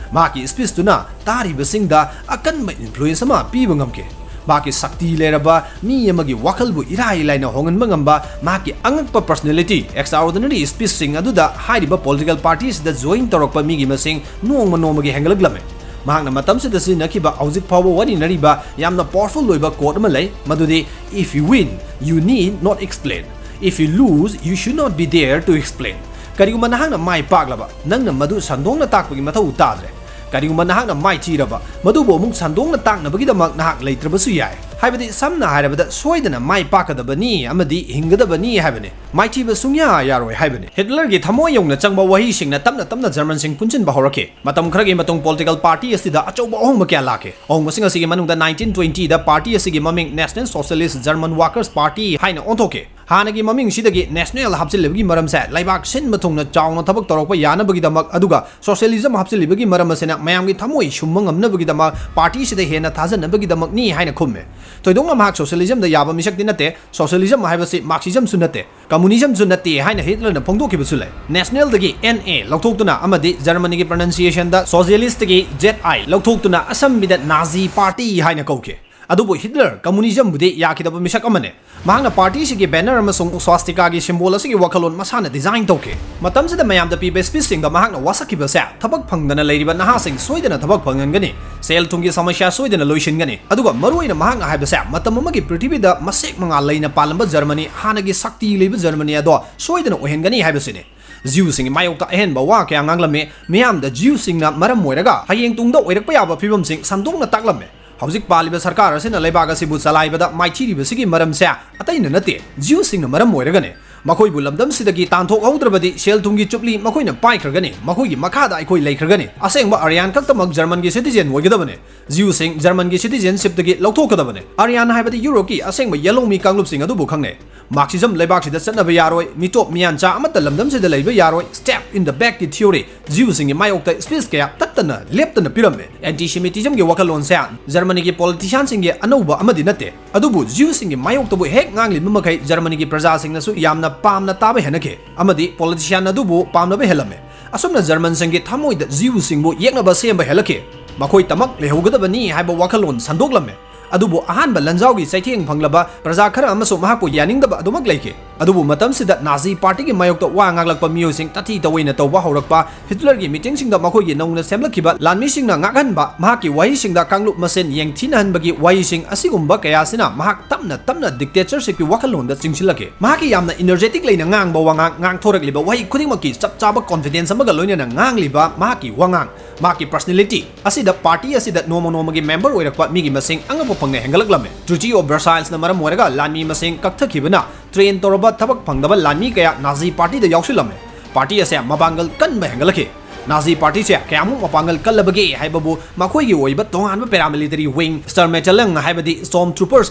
ꯃꯍꯥꯛꯀꯤ speechꯇꯨꯅ ꯇꯥꯔꯤꯕꯁꯤꯡꯗ ꯑꯀꯟꯕ influence ꯑꯃ ꯄꯤꯕ ꯉꯝꯈꯤ꯫ ꯃꯍꯥꯛꯀꯤ ꯁꯛꯇꯤ ꯂꯩꯔꯕ ꯃꯤ ꯑꯃꯒꯤ ꯋꯥꯈꯜꯕꯨ ꯏꯔꯥꯏ ꯂꯥꯏꯅ ꯍꯣꯡꯍꯟꯕ ꯉꯝꯕ ꯃꯍꯥꯛꯀꯤ ꯑꯉꯛꯄ personality, extraordinary speechꯁꯤꯡ ꯑꯗꯨꯗ ꯍꯥꯏꯔꯤꯕ political partyꯁꯤꯗ join ꯇꯧꯔꯛꯄ ꯃꯤꯒꯤ ꯃꯁꯤꯡ ꯅꯣꯡꯃ ꯅꯣꯡꯃꯒꯤ ꯍꯦꯟꯒꯠꯂꯛꯂꯝꯃꯤ꯫ ꯃꯍꯥꯛꯅ ꯃꯇꯝꯁꯤꯗ ꯁꯤꯖꯤꯟꯅꯈꯤꯕ ꯍꯧꯖꯤꯛ ꯐꯥꯎꯕ ꯋꯥꯔꯤꯅꯔꯤꯕ ꯌꯥꯝꯅ powerful ꯑꯣꯏꯕ quote ꯑꯃ ꯂꯩ, ꯃꯗꯨꯗꯤ, "If you win, you need not explain. If you lose, you should not be there to explain." ꯀꯔꯤꯒꯨꯝꯕ ꯅꯍꯥꯛꯅ ꯃꯥꯏ ꯄꯥꯛꯂꯕ, ꯅꯪꯅ ꯃꯗꯨ ꯁꯟꯗꯣꯛꯅ ꯇꯥꯛꯄꯒꯤ ꯃꯊꯧ ꯇꯥꯗ꯭ꯔꯦ꯫ ꯀꯔꯤꯒꯨꯝꯕ ꯅꯍꯥꯛꯅ ꯃꯥꯏꯊꯤꯔꯕ, ꯃꯗꯨꯕꯨ ꯑꯃꯨꯛ ꯁꯟꯗꯣꯛꯅ ꯇꯥꯛꯅꯕꯒꯤꯗꯃꯛ ꯅꯍꯥꯛ ꯂꯩꯇ꯭ꯔꯕꯁꯨ ꯌꯥꯏ꯫ ꯍꯥꯏꯕꯗꯤ, ꯁꯝꯅ ꯍꯥꯏꯔꯕꯗ, ꯁꯣꯏꯗꯅ ꯃꯥꯏ ꯄꯥꯛꯀꯗꯕꯅꯤ ꯑꯃꯗꯤ ꯍꯤꯡꯒꯗꯕꯅꯤ ꯍꯥꯏꯕꯅꯤ꯫ ꯃꯥꯏꯊꯤꯕ ꯁꯨꯡꯌꯥ ꯌꯥꯔꯣꯏ ꯍꯥꯏꯕꯅꯤ꯫ ꯍꯤꯠꯂꯔꯒꯤ ꯊꯃꯣꯏ ꯌꯧꯅ ꯆꯪꯕ ꯋꯥꯍꯩꯁꯤꯡꯅ ꯇꯞꯅ ꯇꯞꯅ ꯖꯔꯃꯟꯁꯤꯡ ꯄꯨꯟꯁꯤꯟꯕ ꯍꯧꯔꯛꯈꯤ꯫ ꯃꯇꯝ ꯈꯔꯒꯤ ꯃꯇꯨꯡ political party ꯑꯁꯤꯗ ꯑꯆꯧꯕ ꯑꯍꯣꯡꯕ ꯀꯌꯥ ꯂꯥꯛꯈꯤ꯫ ꯑꯍꯣꯡꯕꯁꯤꯡ ꯑꯁꯤꯒꯤ ꯃꯅꯨꯡꯗ nineteen twentyꯗ party ꯑꯁꯤꯒꯤ ꯃꯃꯤꯡ National Socialist German Workers' Party ꯍꯥꯏꯅ ꯑꯣꯟꯊꯣꯛꯈꯤ꯫ ꯍꯥꯟꯅꯒꯤ ꯃꯃꯤꯡꯁꯤꯗꯒꯤ national ꯍꯥꯞꯆꯤꯜꯂꯤꯕꯒꯤ ꯃꯔꯝꯁꯦ ꯂꯩꯕꯥꯛ ꯁꯤꯟꯕ ꯊꯨꯡꯅ ꯆꯥꯎꯅ ꯊꯕꯛ ꯇꯧꯔꯛꯄ ꯌꯥꯅꯕꯒꯤꯗꯃꯛ, ꯑꯗꯨꯒ socialism ꯍꯥꯞꯆꯤꯜꯂꯤꯕꯒꯤ ꯃꯔꯝ ꯑꯁꯤꯅ ꯃꯌꯥꯝꯒꯤ ꯊꯃꯣꯏ ꯁꯨꯝꯕ ꯉꯝꯅꯕꯒꯤꯗꯃꯛ, partyꯁꯤꯗ ꯍꯦꯟꯅ ꯊꯥꯖꯅꯕꯒꯤꯗꯃꯛꯅꯤ ꯍꯥꯏꯅ ꯈꯨꯝꯃꯦ꯫ ꯊꯣꯏꯗꯣꯛꯅ ꯃꯍꯥꯛ socialismꯗ ꯌꯥꯕ ꯃꯤꯁꯛꯇꯤ ꯅꯠꯇꯦ꯫ Socialism ꯍꯥꯏꯕꯁꯤ Marxismꯁꯨ ꯅꯠꯇꯦ, communismꯁꯨ ꯅꯠꯇꯦ ꯍꯥꯏꯅ ꯍꯤꯠꯂꯔꯅ ꯐꯣꯡꯗꯣꯛꯈꯤꯕꯁꯨ ꯂꯩ꯫ Nationalꯗꯒꯤ N A ꯂꯧꯊꯣꯛꯇꯨꯅ ꯑꯃꯗꯤ Germanyꯒꯤ pronunciationꯗ socialistꯇꯒꯤ Z I ꯂꯧꯊꯣꯛꯇꯨꯅ ꯑꯁꯝꯕꯤꯗ Nazi Party ꯍꯥꯏꯅ ꯀꯧꯈꯤ꯫ ꯑꯗꯨꯕꯨ ꯍꯤꯠꯂꯔ communismꯕꯨꯗꯤ ꯌꯥꯈꯤꯗꯕ ꯃꯤꯁꯛ ꯑꯃꯅꯤ꯫ ꯃꯍꯥꯛꯅ partyꯁꯤꯒꯤ banner ꯑꯃꯁꯨꯡ swastika ꯒꯤ symbol ꯑꯁꯤꯒꯤ ꯋꯥꯈꯜꯂꯣꯟ ꯃꯁꯥꯅ design ꯇꯧꯈꯤ꯫ ꯃꯇꯝꯁꯤꯗ ꯃꯌꯥꯝꯗ ꯄꯤꯕ speechꯁꯤꯡꯗ ꯃꯍꯥꯛꯅ ꯋꯥꯁꯛꯈꯤꯕꯁꯦ, ꯊꯕꯛ ꯐꯪꯗꯅ ꯂꯩꯔꯤꯕ ꯅꯍꯥꯁꯤꯡ ꯁꯣꯏꯗꯅ ꯊꯕꯛ ꯐꯪꯍꯟꯒꯅꯤ, ꯁꯦꯜ ꯊꯨꯝꯒꯤ ꯁꯃꯁ꯭ꯌꯥ ꯁꯣꯏꯗꯅ ꯂꯣꯏꯁꯤꯟꯒꯅꯤ, ꯑꯗꯨꯒ ꯃꯔꯨꯑꯣꯏꯅ ꯃꯍꯥꯛꯅ ꯍꯥꯏꯕꯁꯦ, ꯃꯇꯝ ꯑꯃꯒꯤ ꯄ꯭ꯔꯤꯊꯤꯕꯤꯗ ꯃꯁꯦꯛ ꯃꯉꯥꯜ ꯂꯩꯅ ꯄꯥꯜꯂꯝꯕ ꯖꯔꯃꯅꯤ, ꯍꯥꯟꯅꯒꯤ ꯁꯛꯇꯤ ꯂꯩꯕ ꯖꯔꯃꯅꯤ ꯑꯗꯣ ꯁꯣꯏꯗꯅ ꯑꯣꯏꯍꯟꯒꯅꯤ ꯍꯥꯏꯕꯁꯤꯅꯤ꯫ Jewꯁꯤꯡꯒꯤ ꯃꯥꯌꯣꯛꯇ ꯑꯍꯦꯟꯕ ꯋꯥ ꯀꯌꯥ ꯉꯥꯡꯂꯝꯃꯤ꯫ ꯃꯤꯌꯥꯝꯗ Jewꯁꯤꯡꯅ ꯃꯔꯝ ꯑꯣꯏꯔꯒ ꯍꯌꯦꯡ ꯇꯨꯡꯗ ꯑꯣꯏꯔꯛꯄ ꯌꯥꯕ ꯐꯤꯕꯝꯁꯤꯡ ꯁꯟꯗꯣꯛꯅ ꯇꯥꯛꯂꯝꯃꯤ꯫ ꯍꯧꯖꯤꯛ ꯄꯥꯜꯂꯤꯕ ꯁꯔꯀꯥꯔ ꯑꯁꯤꯅ ꯂꯩꯕꯥꯛ ꯑꯁꯤꯕꯨ ꯆꯂꯥꯏꯕꯗ ꯃꯥꯏꯊꯤꯔꯤꯕꯁꯤꯒꯤ ꯃꯔꯝꯁꯦ ꯑꯇꯩꯅ ꯅꯠꯇꯦ, Jewꯁꯤꯡꯅ ꯃꯔꯝ ꯑꯣꯏꯔꯒꯅꯤ꯫ ꯃꯈꯣꯏꯕꯨ ꯂꯝꯗꯝꯁꯤꯗꯒꯤ ꯇꯥꯟꯊꯣꯛꯍꯧꯗ꯭ꯔꯕꯗꯤ ꯁꯦꯜ ꯊꯨꯝꯒꯤ ꯆꯨꯞꯂꯤ ꯃꯈꯣꯏꯅ ꯄꯥꯏꯈ꯭ꯔꯒꯅꯤ, ꯃꯈꯣꯏꯒꯤ ꯃꯈꯥꯗ ꯑꯩꯈꯣꯏ ꯂꯩꯈ꯭ꯔꯒꯅꯤ꯫ ꯑꯁꯦꯡꯕ Aryan ꯈꯛꯇꯃꯛ Germanꯒꯤ citizen ꯑꯣꯏꯒꯗꯕꯅꯤ꯫ Jewꯁꯤꯡ Germanꯒꯤ citizenshipꯇꯒꯤ ꯂꯧꯊꯣꯛꯀꯗꯕꯅꯤ꯫ Aryan ꯍꯥꯏꯕꯗꯤ Europeꯀꯤ ꯑꯁꯦꯡꯕ ꯌꯦꯜꯍꯧꯃꯤ ꯀꯥꯡꯂꯨꯞꯁꯤꯡ ꯑꯗꯨꯕꯨ ꯈꯪꯅꯩ꯫ Marxism ꯂꯩꯕꯥꯛꯁꯤꯗ ꯆꯠꯅꯕ ꯌꯥꯔꯣꯏ, ꯃꯤꯇꯣꯞ ꯃꯤꯌꯥꯟꯆꯥ ꯑꯃꯠꯇ ꯂꯝꯗꯝꯁꯤꯗ ꯂꯩꯕ ꯌꯥꯔꯣꯏ, stab in the back ꯀꯤ theory, Jew ꯁꯤꯡꯒꯤ ꯃꯥꯌꯣꯛꯇ speech ꯀꯌꯥ ꯇꯠꯇꯅ ꯂꯦꯞꯇꯅ ꯄꯤꯔꯝꯃꯦ꯫ Antisemitism ꯒꯤ ꯋꯥꯈꯜꯂꯣꯟꯁꯦ ꯖꯔꯃꯅꯤꯒꯤ politician ꯁꯤꯡꯒꯤ ꯑꯅꯧꯕ ꯑꯃꯗꯤ ꯅꯠꯇꯦ, ꯑꯗꯨꯕꯨ Jew ꯁꯤꯡꯒꯤ ꯃꯥꯌꯣꯛꯇꯕꯨ ꯍꯦꯛ ꯉꯥꯡꯂꯤꯕ ꯃꯈꯩ ꯖꯔꯃꯅꯤꯒꯤ ꯄ꯭ꯔꯖꯥꯁꯤꯡꯅꯁꯨ ꯌꯥꯝꯅ ꯄꯥꯝꯅ ꯇꯥꯕ ꯍꯦꯜꯂꯛꯈꯤ ꯑꯃꯗꯤ politician ꯑꯗꯨꯕꯨ ꯄꯥꯝꯅꯕ ꯍꯦꯜꯂꯝꯃꯦ꯫ ꯑꯁꯨꯝꯅ ꯖꯔꯃꯟꯁꯤꯡꯒꯤ ꯊꯃꯣꯏꯗ Jew ꯁꯤꯡꯕꯨ ꯌꯦꯛꯅꯕ ꯁꯦꯝꯕ ꯍꯦꯜꯂꯛꯈꯤ꯫ ꯃꯈꯣꯏꯇꯃꯛ ꯂꯩꯍꯧꯒꯗꯕꯅꯤ ꯍꯥꯏꯕ ꯋꯥꯈꯜꯂꯣꯟ ꯁꯟꯗꯣꯛꯂꯝꯃꯦ꯫ ꯑꯗꯨꯕꯨ ꯑꯍꯥꯟꯕ ꯂꯟꯖꯥꯎꯒꯤ ꯆꯩꯊꯦꯡ ꯐꯪꯂꯕ ꯄ꯭ꯔꯖꯥ ꯈꯔ ꯑꯃꯁꯨ ꯃꯍꯥꯛꯄꯨ ꯌꯥꯅꯤꯡꯗꯕ ꯑꯗꯨꯃꯛ ꯂꯩꯈꯤ꯫ ꯑꯗꯨꯕꯨ ꯃꯇꯝꯁꯤꯗ Nazi party ꯒꯤ ꯃꯥꯌꯣꯛꯇ ꯋꯥ ꯉꯥꯡꯂꯛꯄ ꯃꯤꯑꯣꯏꯁꯤꯡ ꯇꯥꯊꯤ ꯇꯧꯑꯣꯏꯅ ꯇꯧꯕ ꯍꯧꯔꯛꯄ, ꯍꯤꯠꯂꯔꯒꯤ meeting ꯁꯤꯡꯗ ꯃꯈꯣꯏꯒꯤ ꯅꯧꯅ ꯁꯦꯝꯂꯛꯈꯤꯕ ꯂꯥꯟꯃꯤꯁꯤꯡꯅ ꯉꯥꯛꯍꯟꯕ, ꯃꯍꯥꯛꯀꯤ ꯋꯥꯍꯩꯁꯤꯡꯗ ꯀꯥꯡꯂꯨꯞ ꯃꯁꯦꯟ ꯌꯦꯡꯊꯤꯅꯍꯟꯕꯒꯤ ꯋꯥꯍꯩꯁꯤꯡ ꯑꯁꯤꯒꯨꯝꯕ ꯀꯌꯥꯁꯤꯅ ꯃꯍꯥꯛ ꯇꯞꯅ ꯇꯞꯅ dictatorship ꯀꯤ ꯋꯥꯈꯜꯂꯣꯟꯗ ꯆꯤꯡꯁꯤꯜꯂꯛꯈꯤ꯫ ꯃꯍꯥꯛꯀꯤ ꯌꯥꯝꯅ energetic ꯂꯩꯅ ꯉꯥꯡꯕ ꯋꯥꯉꯥꯡ, ꯉꯥꯡꯊꯣꯔꯛꯂꯤꯕ ꯋꯥꯍꯩ ꯈꯨꯗꯤꯡꯃꯛꯀꯤ ꯆꯞ ꯆꯥꯕ confidence ꯑꯃꯒ ꯂꯣꯏꯅꯅ ꯉꯥꯡꯂꯤꯕ ꯃꯍꯥꯛꯀꯤ ꯋꯥꯉꯥꯡ, ꯃꯍꯥꯛꯀꯤ personality ꯑꯁꯤꯗ party ꯑꯁꯤꯗ ꯅꯣꯡꯃ ꯅꯣꯡꯃꯒꯤ member ꯑꯣꯏꯔꯛꯄ ꯃꯤꯒꯤ ꯃꯁꯤꯡ ꯑꯉꯛꯄ ꯐꯪꯅ ꯍꯦꯟꯒꯠꯂꯛꯂꯝꯃꯤ꯫ Treaty of Versailles ꯅ ꯃꯔꯝ ꯑꯣꯏꯔꯒ ꯂꯥꯟꯃꯤ ꯃꯁꯤꯡ ꯀꯛꯊꯈꯤꯕꯅ train ꯇꯧꯔꯕ ꯊꯕꯛ ꯐꯪꯗꯕ ꯂꯥꯟꯃꯤ ꯀꯌꯥ Nazi party ꯗ ꯌꯥꯎꯁꯤꯜꯂꯝꯃꯤ꯫ Party ꯑꯁꯦ ꯃꯄꯥꯡꯒꯜ ꯀꯟꯕ ꯍꯦꯟꯒꯠꯂꯛꯈꯤ꯫ Nazi party ꯁꯦ ꯀꯌꯥꯃꯨꯛ ꯃꯄꯥꯡꯒꯜ ꯀꯜꯂꯕꯒꯦ ꯍꯥꯏꯕꯕꯨ ꯃꯈꯣꯏꯒꯤ ꯑꯣꯏꯕ ꯇꯣꯉꯥꯟꯕ paramilitary wing, Sturmabteilung ꯍꯥꯏꯕꯗꯤ Storm Troopers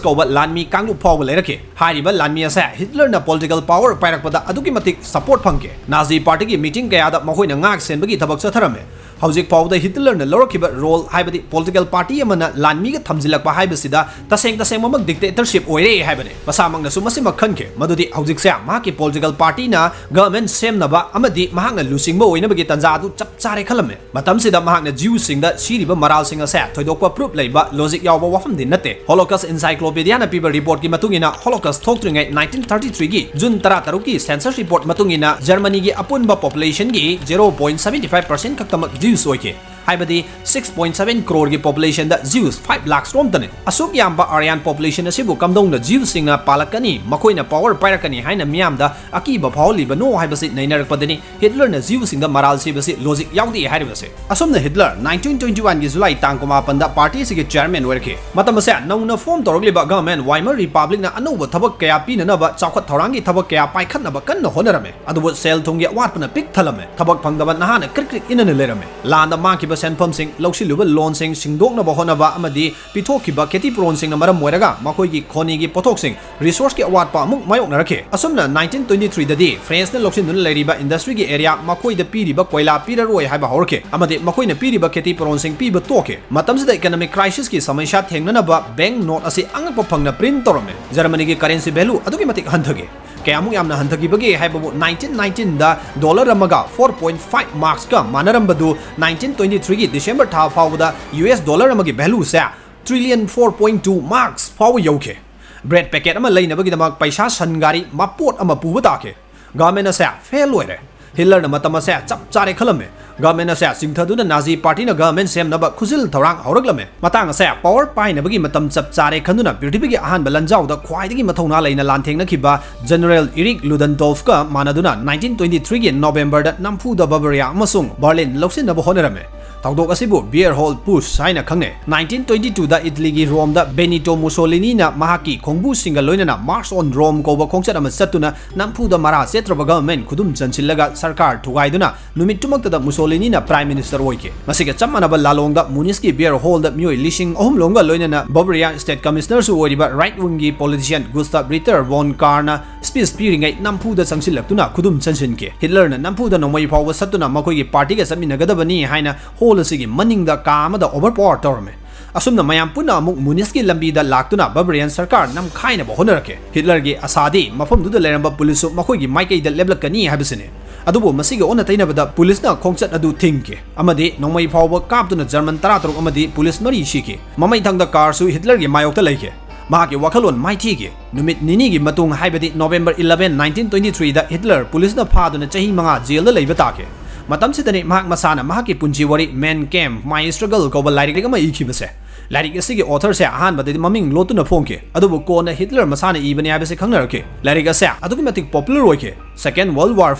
ꯀꯧꯕ ꯂꯥꯟꯃꯤ ꯀꯥꯡꯂꯨꯞ ꯐꯥꯎꯕ ꯂꯩꯔꯛꯈꯤ꯫ ꯍꯥꯏꯔꯤꯕ ꯂꯥꯟꯃꯤ ꯑꯁꯦ ꯍꯤꯠꯂꯔꯅ political power ꯄꯥꯏꯔꯛꯄꯗ ꯑꯗꯨꯛꯀꯤ ꯃꯇꯤꯛ support ꯐꯪꯈꯤ꯫ Nazi party ꯒꯤ meeting ꯀꯌꯥꯗ ꯃꯈꯣꯏꯅ ꯉꯥꯛ ꯁꯦꯟꯕꯒꯤ ꯊꯕꯛ ꯆꯠꯊꯔꯝꯃꯤ꯫ ꯍꯧꯖꯤꯛ ꯐꯥꯎꯕꯗ ꯍꯤꯠꯂꯔꯅ ꯂꯧꯔꯛꯈꯤꯕ role ꯍꯥꯏꯕꯗꯤ political party ꯑꯃꯅ ꯂꯥꯟꯃꯤꯒ ꯊꯝꯖꯤꯜꯂꯛꯄ ꯍꯥꯏꯕꯁꯤꯗ ꯇꯁꯦꯡ ꯇꯁꯦꯡꯕꯃꯛ dictatorship ꯑꯣꯏꯔꯦ ꯍꯥꯏꯕꯅꯤ꯫ ꯃꯁꯥꯃꯛꯅꯁꯨ ꯃꯁꯤꯃꯛ ꯈꯟꯈꯤ ꯃꯗꯨꯗꯤ ꯍꯧꯖꯤꯛꯁꯦ ꯃꯍꯥꯛꯀꯤ political party ꯅ government ꯁꯦꯝꯅꯕ ꯑꯃꯗꯤ ꯃꯍꯥꯛꯅ ꯂꯨꯆꯤꯡꯕ ꯑꯣꯏꯅꯕꯒꯤ ꯇꯥꯟꯖꯥ ꯑꯗꯨ ꯆꯞ ꯆꯥꯔꯦ ꯈꯜꯂꯝꯃꯤ꯫ ꯃꯇꯝꯁꯤꯗ ꯃꯍꯥꯛꯅ Jew ꯁꯤꯡꯗ ꯁꯤꯔꯤꯕ ꯃꯔꯥꯜꯁꯤꯡ ꯑꯁꯦ ꯊꯣꯏꯗꯣꯛꯄ proof ꯂꯩꯕ logic ꯌꯥꯎꯕ ꯋꯥꯐꯝꯗꯤ ꯅꯠꯇꯦ꯫ Holocaust Encyclopedia ꯅ ꯄꯤꯕ report ꯀꯤ ꯃꯇꯨꯡ ꯏꯟꯅ Holocaust ꯊꯣꯛꯇ꯭ꯔꯤꯉꯩ nineteen thirty three ꯒꯤ June ꯇꯔꯥꯇꯔꯨꯛꯀꯤ census report ꯃꯇꯨꯡ ꯏꯟꯅ ꯖꯔꯃꯅꯤꯒꯤ ꯑꯄꯨꯟꯕ population ꯒꯤ zero point seventy five percent ꯈꯛꯇꯃꯛ Jews ꯑꯣꯏꯈꯤ꯫ ꯍꯥꯏꯕꯗꯤ six point seven crore ꯒꯤ population ꯗ Jews five lakhs ꯔꯣꯝꯇꯅꯤ꯫ ꯑꯁꯨꯛ ꯌꯥꯝꯕ Aryan population ꯑꯁꯤꯕꯨ ꯀꯝꯗꯧꯅ Jew ꯁꯤꯡꯅ ꯄꯥꯜꯂꯛꯀꯅꯤ? ꯃꯈꯣꯏꯅ power ꯄꯥꯏꯔꯛꯀꯅꯤ ꯍꯥꯏꯅ ꯃꯤꯌꯥꯝꯗ ꯑꯀꯤꯕ ꯐꯥꯎꯍꯜꯂꯤꯕꯅꯣ ꯍꯥꯏꯕꯁꯤ ꯅꯩꯅꯔꯛꯄꯗꯅꯤ ꯍꯤꯠꯂꯔꯅ Jew ꯁꯤꯡꯗ ꯃꯔꯥꯜ ꯁꯤꯕꯁꯤ logic ꯌꯥꯎꯗꯦ ꯍꯥꯏꯔꯤꯕꯁꯦ꯫ ꯑꯁꯨꯝꯅ ꯍꯤꯠꯂꯔ nineteen twenty one ꯒꯤ July ꯇꯥꯡ ꯀꯨꯟꯃꯥꯄꯟꯗ party ꯑꯁꯤꯒꯤ chairman ꯑꯣꯏꯔꯛꯈꯤ꯫ ꯃꯇꯝ ꯑꯁꯦ ꯅꯧꯅ form ꯇꯧꯔꯛꯂꯤꯕ government Weimar Republic ꯅ ꯑꯅꯧꯕ ꯊꯕꯛ ꯀꯌꯥ ꯄꯤꯅꯅꯕ ꯆꯥꯎꯈꯠ ꯊꯧꯔꯥꯡꯒꯤ ꯊꯕꯛ ꯀꯌꯥ ꯄꯥꯏꯈꯠꯅꯕ ꯀꯟꯅ ꯍꯣꯠꯅꯔꯝꯃꯤ꯫ ꯑꯗꯨꯕꯨ ꯁꯦꯜ ꯊꯨꯝꯒꯤ ꯑꯋꯥꯠꯄꯅ ꯄꯤꯛ ꯊꯜꯂꯝꯃꯤ꯫ ꯊꯕꯛ ꯐꯪꯗꯕ ꯅꯍꯥꯅ ꯀ꯭ꯔꯤꯛ ꯀ꯭ꯔꯤꯛ ꯏꯟꯅꯅ ꯂꯩꯔꯝꯃꯤ꯫ ꯂꯥꯟꯗ ꯃꯥꯡꯈꯤꯕ ꯁꯦꯟꯐꯝꯁꯤꯡ, ꯂꯧꯁꯤꯜꯂꯨꯕ ꯂꯣꯟꯁꯤꯡ ꯁꯤꯡꯗꯣꯛꯅꯕ ꯍꯣꯠꯅꯕ ꯑꯃꯗꯤ ꯄꯤꯊꯣꯛꯈꯤꯕ ꯈꯦꯇꯤ ꯄꯨꯔꯣꯟꯁꯤꯡꯅ ꯃꯔꯝ ꯑꯣꯏꯔꯒ ꯃꯈꯣꯏꯒꯤ ꯈꯣꯅꯤꯒꯤ ꯄꯣꯠꯊꯣꯛꯁꯤꯡ, ꯔꯤꯁꯣꯔꯁꯀꯤ ꯑꯋꯥꯠꯄ ꯑꯃꯨꯛ ꯃꯥꯌꯣꯛꯅꯔꯛꯈꯤ꯫ ꯑꯁꯨꯝꯅ ꯅꯥꯏꯟꯇꯤꯟ ꯇ꯭ꯋꯦꯟꯇꯤ ꯊ꯭ꯔꯤꯗꯗꯤ ꯐ꯭ꯔꯦꯟꯁꯅ ꯂꯧꯁꯤꯟꯗꯨꯅ ꯂꯩꯔꯤꯕ ꯏꯟꯗꯁꯇ꯭ꯔꯤꯒꯤ ꯑꯦꯔꯤꯌꯥ ꯃꯈꯣꯏꯗ ꯄꯤꯔꯤꯕ ꯀꯣꯏꯂꯥ ꯄꯤꯔꯔꯣꯏ ꯍꯥꯏꯕ ꯍꯧꯔꯛꯈꯤ, ꯑꯃꯗꯤ ꯃꯈꯣꯏꯅ ꯄꯤꯔꯤꯕ ꯈꯦꯇꯤ ꯄꯨꯔꯣꯟꯁꯤꯡ ꯄꯤꯕ ꯇꯣꯛꯈꯤ꯫ ꯃꯇꯝꯁꯤꯗ ꯏꯀꯅꯣꯃꯤꯛ ꯀ꯭ꯔꯥꯏꯁꯤꯁꯀꯤ ꯁꯃꯁ꯭ꯌꯥ ꯊꯦꯡꯅꯅꯕ ꯕꯦꯡꯛ ꯅꯣꯠ ꯑꯁꯤ ꯑꯉꯛꯄ ꯐꯪꯅ ꯄ꯭ꯔꯤꯟ ꯇꯧꯔꯝꯃꯤ꯫ ꯖꯔꯃꯅꯤꯒꯤ ꯀꯔꯦꯟꯁꯤ ꯚꯦꯂꯨ ꯑꯗꯨꯛꯀꯤ ꯃꯇꯤꯛ ꯍꯟꯊꯈꯤ꯫ ꯀꯌꯥꯃꯨꯛ ꯌꯥꯝꯅ ꯍꯟꯊꯈꯤꯕꯒꯦ ꯍꯥꯏꯕꯕꯨ, ꯅꯥꯏꯟꯇꯤꯟ ꯅꯥꯏꯟꯇꯤꯟꯗ ꯗꯣꯂꯔ ꯑꯃꯒ ꯐꯣꯔ ꯄꯣꯏꯟꯠ ꯐꯥꯏꯚ ꯃꯥꯔꯛꯁꯀ ꯃꯥꯟꯅꯔꯝꯕꯗꯨ ꯅꯥꯏꯟꯇꯤꯟ ꯇ꯭ꯋꯦꯟꯇꯤ ꯊ꯭ꯔꯤꯒꯤ ꯗꯤꯁꯦꯝꯕꯔ ꯊꯥ ꯐꯥꯎꯕꯗ ꯌꯨ ꯑꯦꯁ ꯗꯣꯂꯔ ꯑꯃꯒꯤ ꯚꯦꯂꯨꯁꯦ trillion four point two marks ꯐꯥꯎꯕ ꯌꯧꯈꯤ꯫ ꯕ꯭ꯔꯦꯗ ꯄꯦꯀꯦꯠ ꯑꯃ ꯂꯩꯅꯕꯒꯤꯗꯃꯛ ꯄꯩꯁꯥ ꯁꯟ ꯒꯥꯔꯤ ꯃꯄꯣꯠ ꯑꯃ ꯄꯨꯕ ꯇꯥꯈꯤ꯫ ꯒꯚꯔꯟꯃꯦꯟꯠ ꯑꯁꯦ ꯐꯦꯜ ꯑꯣꯏꯔꯦ꯫ ꯍꯤꯠꯂꯔꯅ ꯃꯇꯝ ꯑꯁꯦ ꯆꯞ ꯆꯥꯔꯦ ꯈꯜꯂꯝꯃꯦ꯫ ꯒꯚꯔꯟꯃꯦꯟꯠ ꯑꯁꯦ ꯆꯤꯡꯊꯗꯨꯅ ꯅꯥꯖꯤ ꯄꯥꯔꯇꯤꯅ ꯒꯚꯔꯟꯃꯦꯟꯠ ꯁꯦꯝꯅꯕ ꯈꯨꯖꯤꯜ ꯊꯧꯔꯥꯡ ꯍꯧꯔꯛꯂꯝꯃꯦ꯫ ꯃꯇꯥꯡ ꯑꯁꯦ ꯄꯥꯋꯔ ꯄꯥꯏꯅꯕꯒꯤ ꯃꯇꯝ ꯆꯞ ꯆꯥꯔꯦ ꯈꯟꯗꯨꯅ ꯄ꯭ꯔꯤꯊꯤꯕꯤꯒꯤ ꯑꯍꯥꯟꯕ ꯂꯥꯟꯖꯥꯎꯗ ꯈ꯭ꯋꯥꯏꯗꯒꯤ ꯃꯊꯧꯅꯥ ꯂꯩꯅ ꯂꯥꯟꯊꯦꯡꯅꯈꯤꯕ ꯖꯦꯅꯔꯦꯜ ꯏꯔꯤꯛ ꯂꯨꯗꯟꯗꯣꯜꯐꯀ ꯃꯥꯟꯅꯗꯨꯅ ꯅꯥꯏꯟꯇꯤꯟ ꯇ꯭ꯋꯦꯟꯇꯤ ꯊ꯭ꯔꯤꯒꯤ ꯅꯣꯕꯦꯝꯕꯔꯗ ꯅꯝꯐꯨꯗ ꯕꯕꯔꯤꯌꯥ ꯑꯃꯁꯨꯡ ꯕꯔꯂꯤꯟ ꯂꯧꯁꯤꯟꯅꯕ ꯍꯣꯠꯅꯔꯝꯃꯦ꯫ ꯊꯧꯗꯣꯛ ꯑꯁꯤꯕꯨ ꯕꯤꯌꯔ ꯍꯣꯜ ꯄꯨꯁ ꯍꯥꯏꯅ ꯈꯪꯅꯩ꯫ ꯅꯥꯏꯟꯇꯤꯟ ꯇ꯭ꯋꯦꯟꯇꯤ ꯇꯨꯗ ꯏꯇꯂꯤꯒꯤ ꯔꯣꯝꯗ ꯕꯦꯅꯤꯇꯣ ꯃꯨꯁꯣꯂꯤꯅꯤꯅ ꯃꯍꯥꯛꯀꯤ ꯈꯣꯡꯕꯨꯁꯤꯡꯒ ꯂꯣꯏꯅꯅ ꯃꯥꯔꯆ ꯑꯣꯟ ꯔꯣꯝ ꯀꯧꯕ ꯈꯣꯡꯆꯠ ꯑꯃ ꯆꯠꯇꯨꯅ ꯅꯝꯐꯨꯗ ꯃꯔꯥ ꯆꯦꯠꯇ꯭ꯔꯕ ꯒꯚꯔꯟꯃꯦꯟꯠ ꯈꯨꯗꯨꯝ ꯆꯟꯁꯤꯜꯂꯒ ꯁꯔꯀꯥꯔ ꯊꯨꯒꯥꯏꯗꯨꯅ ꯅꯨꯃꯤꯠꯇꯨꯃꯛꯇꯗ ꯃꯨꯁꯣꯂꯤꯅꯤꯅ ꯄ꯭ꯔꯥꯏꯝ ꯃꯤꯅꯤꯁꯇꯔ ꯑꯣꯏꯈꯤ꯫ ꯃꯁꯤꯒ ꯆꯞ ꯃꯥꯟꯅꯕ ꯂꯥꯂꯣꯡꯗ ꯃꯨꯅꯤꯁꯀꯤ ꯕꯤꯌꯔ ꯍꯣꯜꯗ ꯃꯤꯑꯣꯏ ꯂꯤꯁꯤꯡ ꯑꯍꯨꯝ ꯂꯣꯝꯒ ꯂꯣꯏꯅꯅ ꯕꯕꯔꯤꯌꯥ ꯁ꯭ꯇꯦꯠ ꯀꯃꯤꯁꯅꯔꯁꯨ ꯑꯣꯏꯔꯤꯕ ꯔꯥꯏꯠ ꯋꯤꯡꯒꯤ ꯄꯣꯂꯤꯇꯤꯁꯤꯌꯟ ꯒꯨꯁꯇꯥꯞ ꯔꯤꯇꯔ ꯚꯣꯟ ꯀꯥꯔꯅ ꯁ꯭ꯄꯤꯆ ꯄꯤꯔꯤꯉꯩ ꯅꯝꯐꯨꯗ ꯆꯪꯁꯤꯜꯂꯛꯇꯨꯅ ꯈꯨꯗꯨꯝ ꯆꯟꯁꯤꯟꯈꯤ꯫ ꯍꯤꯠꯂꯔꯅ ꯅꯝꯐꯨꯗ ꯅꯣꯡꯃꯩ ꯐꯥꯎꯕ ꯁꯠꯇꯨꯅ ꯃꯈꯣꯏꯒꯤ ꯄꯥꯔꯇꯤꯒ ꯆꯠꯃꯤꯟꯅꯒꯗꯕꯅꯤ ꯍꯥꯏꯅ ꯍꯣꯜ ꯑꯁꯤꯒꯤ ꯃꯅꯤꯡꯗ ꯀꯥ ꯑꯃꯗ ꯑꯣꯚꯔ ꯄꯥꯋꯔ ꯇꯧꯔꯝꯃꯤ꯫ ꯑꯁꯨꯝꯅ ꯃꯌꯥꯝ ꯄꯨꯟꯅ ꯑꯃꯨꯛ ꯃꯨꯅꯤꯁꯀꯤ ꯂꯝꯕꯤꯗ ꯂꯥꯛꯇꯨꯅ ꯕꯕꯔꯤꯌꯟ ꯁꯔꯀꯥꯔ ꯅꯝꯈꯥꯏꯅꯕ ꯍꯣꯠꯅꯔꯛꯈꯤ꯫ ꯍꯤꯠꯂꯔꯒꯤ ꯑꯁꯥꯗꯤ ꯃꯐꯝꯗꯨꯗ ꯂꯩꯔꯝꯕ ꯄꯨꯂꯤꯁꯁꯨ ꯃꯈꯣꯏꯒꯤ ꯃꯥꯏꯀꯩꯗ ꯂꯦꯞꯂꯛꯀꯅꯤ ꯍꯥꯏꯕꯁꯤꯅꯤ꯫ ꯑꯗꯨꯕꯨ ꯃꯁꯤꯒ ꯑꯣꯟꯅ ꯇꯩꯅꯕꯗ ꯄꯨꯂꯤꯁꯅ ꯈꯣꯡꯆꯠ ꯑꯗꯨ ꯊꯤꯡꯈꯤ ꯑꯃꯗꯤ ꯅꯣꯡꯃꯩ ꯐꯥꯎꯕ ꯀꯥꯞꯇꯨꯅ ꯖꯔꯃꯟ ꯇꯔꯥꯇꯔꯨꯛ ꯑꯃꯗꯤ ꯄꯨꯂꯤꯁ ꯃꯔꯤ ꯁꯤꯈꯤ꯫ ꯃꯃꯩ ꯊꯪꯗ ꯀꯥꯔꯁꯨ ꯍꯤꯠꯂꯔꯒꯤ ꯃꯥꯌꯣꯛꯇ ꯂꯩꯈꯤ꯫ ꯃꯍꯥꯛꯀꯤ ꯋꯥꯈꯜꯂꯣꯟ ꯃꯥꯏꯊꯤꯈꯤ꯫ ꯅꯨꯃꯤꯠ ꯅꯤꯅꯤꯒꯤ ꯃꯇꯨꯡ, ꯍꯥꯏꯕꯗꯤ ꯅꯣꯕꯦꯝꯕꯔ ꯏꯂꯚꯦꯟ, ꯅꯥꯏꯟꯇꯤꯟ ꯇ꯭ꯋꯦꯟꯇꯤ ꯊ꯭ꯔꯤꯗ ꯍꯤꯠꯂꯔ ꯄꯨꯂꯤꯁꯅ ꯐꯥꯗꯨꯅ ꯆꯍꯤ ꯃꯉꯥ ꯖꯦꯜꯗ ꯂꯩꯕ ꯇꯥꯈꯤ꯫ ꯃꯇꯝꯁꯤꯗꯅꯤ ꯃꯍꯥꯛ ꯃꯁꯥꯅ ꯃꯍꯥꯛꯀꯤ ꯄꯨꯟꯁꯤ ꯋꯥꯔꯤ ꯃꯦꯟ ꯀꯦꯝ, ꯃꯥꯏ ꯁ꯭ꯇ꯭ꯔꯒꯜ ꯀꯧꯕ ꯂꯥꯏꯔꯤꯛ ꯑꯃ ꯏꯈꯤꯕꯁꯦ꯫ ꯂꯥꯏꯔꯤꯛ ꯑꯁꯤꯒꯤ ꯑꯣꯊꯔꯁꯦ ꯑꯍꯥꯟꯕꯗꯗꯤ ꯃꯃꯤꯡ ꯂꯣꯠꯇꯨꯅ ꯐꯣꯡꯈꯤ, ꯑꯗꯨꯕꯨ ꯀꯣꯟꯅ ꯍꯤꯠꯂꯔ ꯃꯁꯥꯅ ꯏꯕꯅꯤ ꯍꯥꯏꯕꯁꯤ ꯈꯪꯅꯔꯛꯈꯤ꯫ ꯂꯥꯏꯔꯤꯛ ꯑꯁꯦ ꯑꯗꯨꯛꯀꯤ ꯃꯇꯤꯛ ꯄꯣꯄꯨꯂꯔ ꯑꯣꯏꯈꯤ꯫ ꯁꯦꯀꯦꯟ ꯋꯥꯔꯜꯗ ꯋꯥꯔ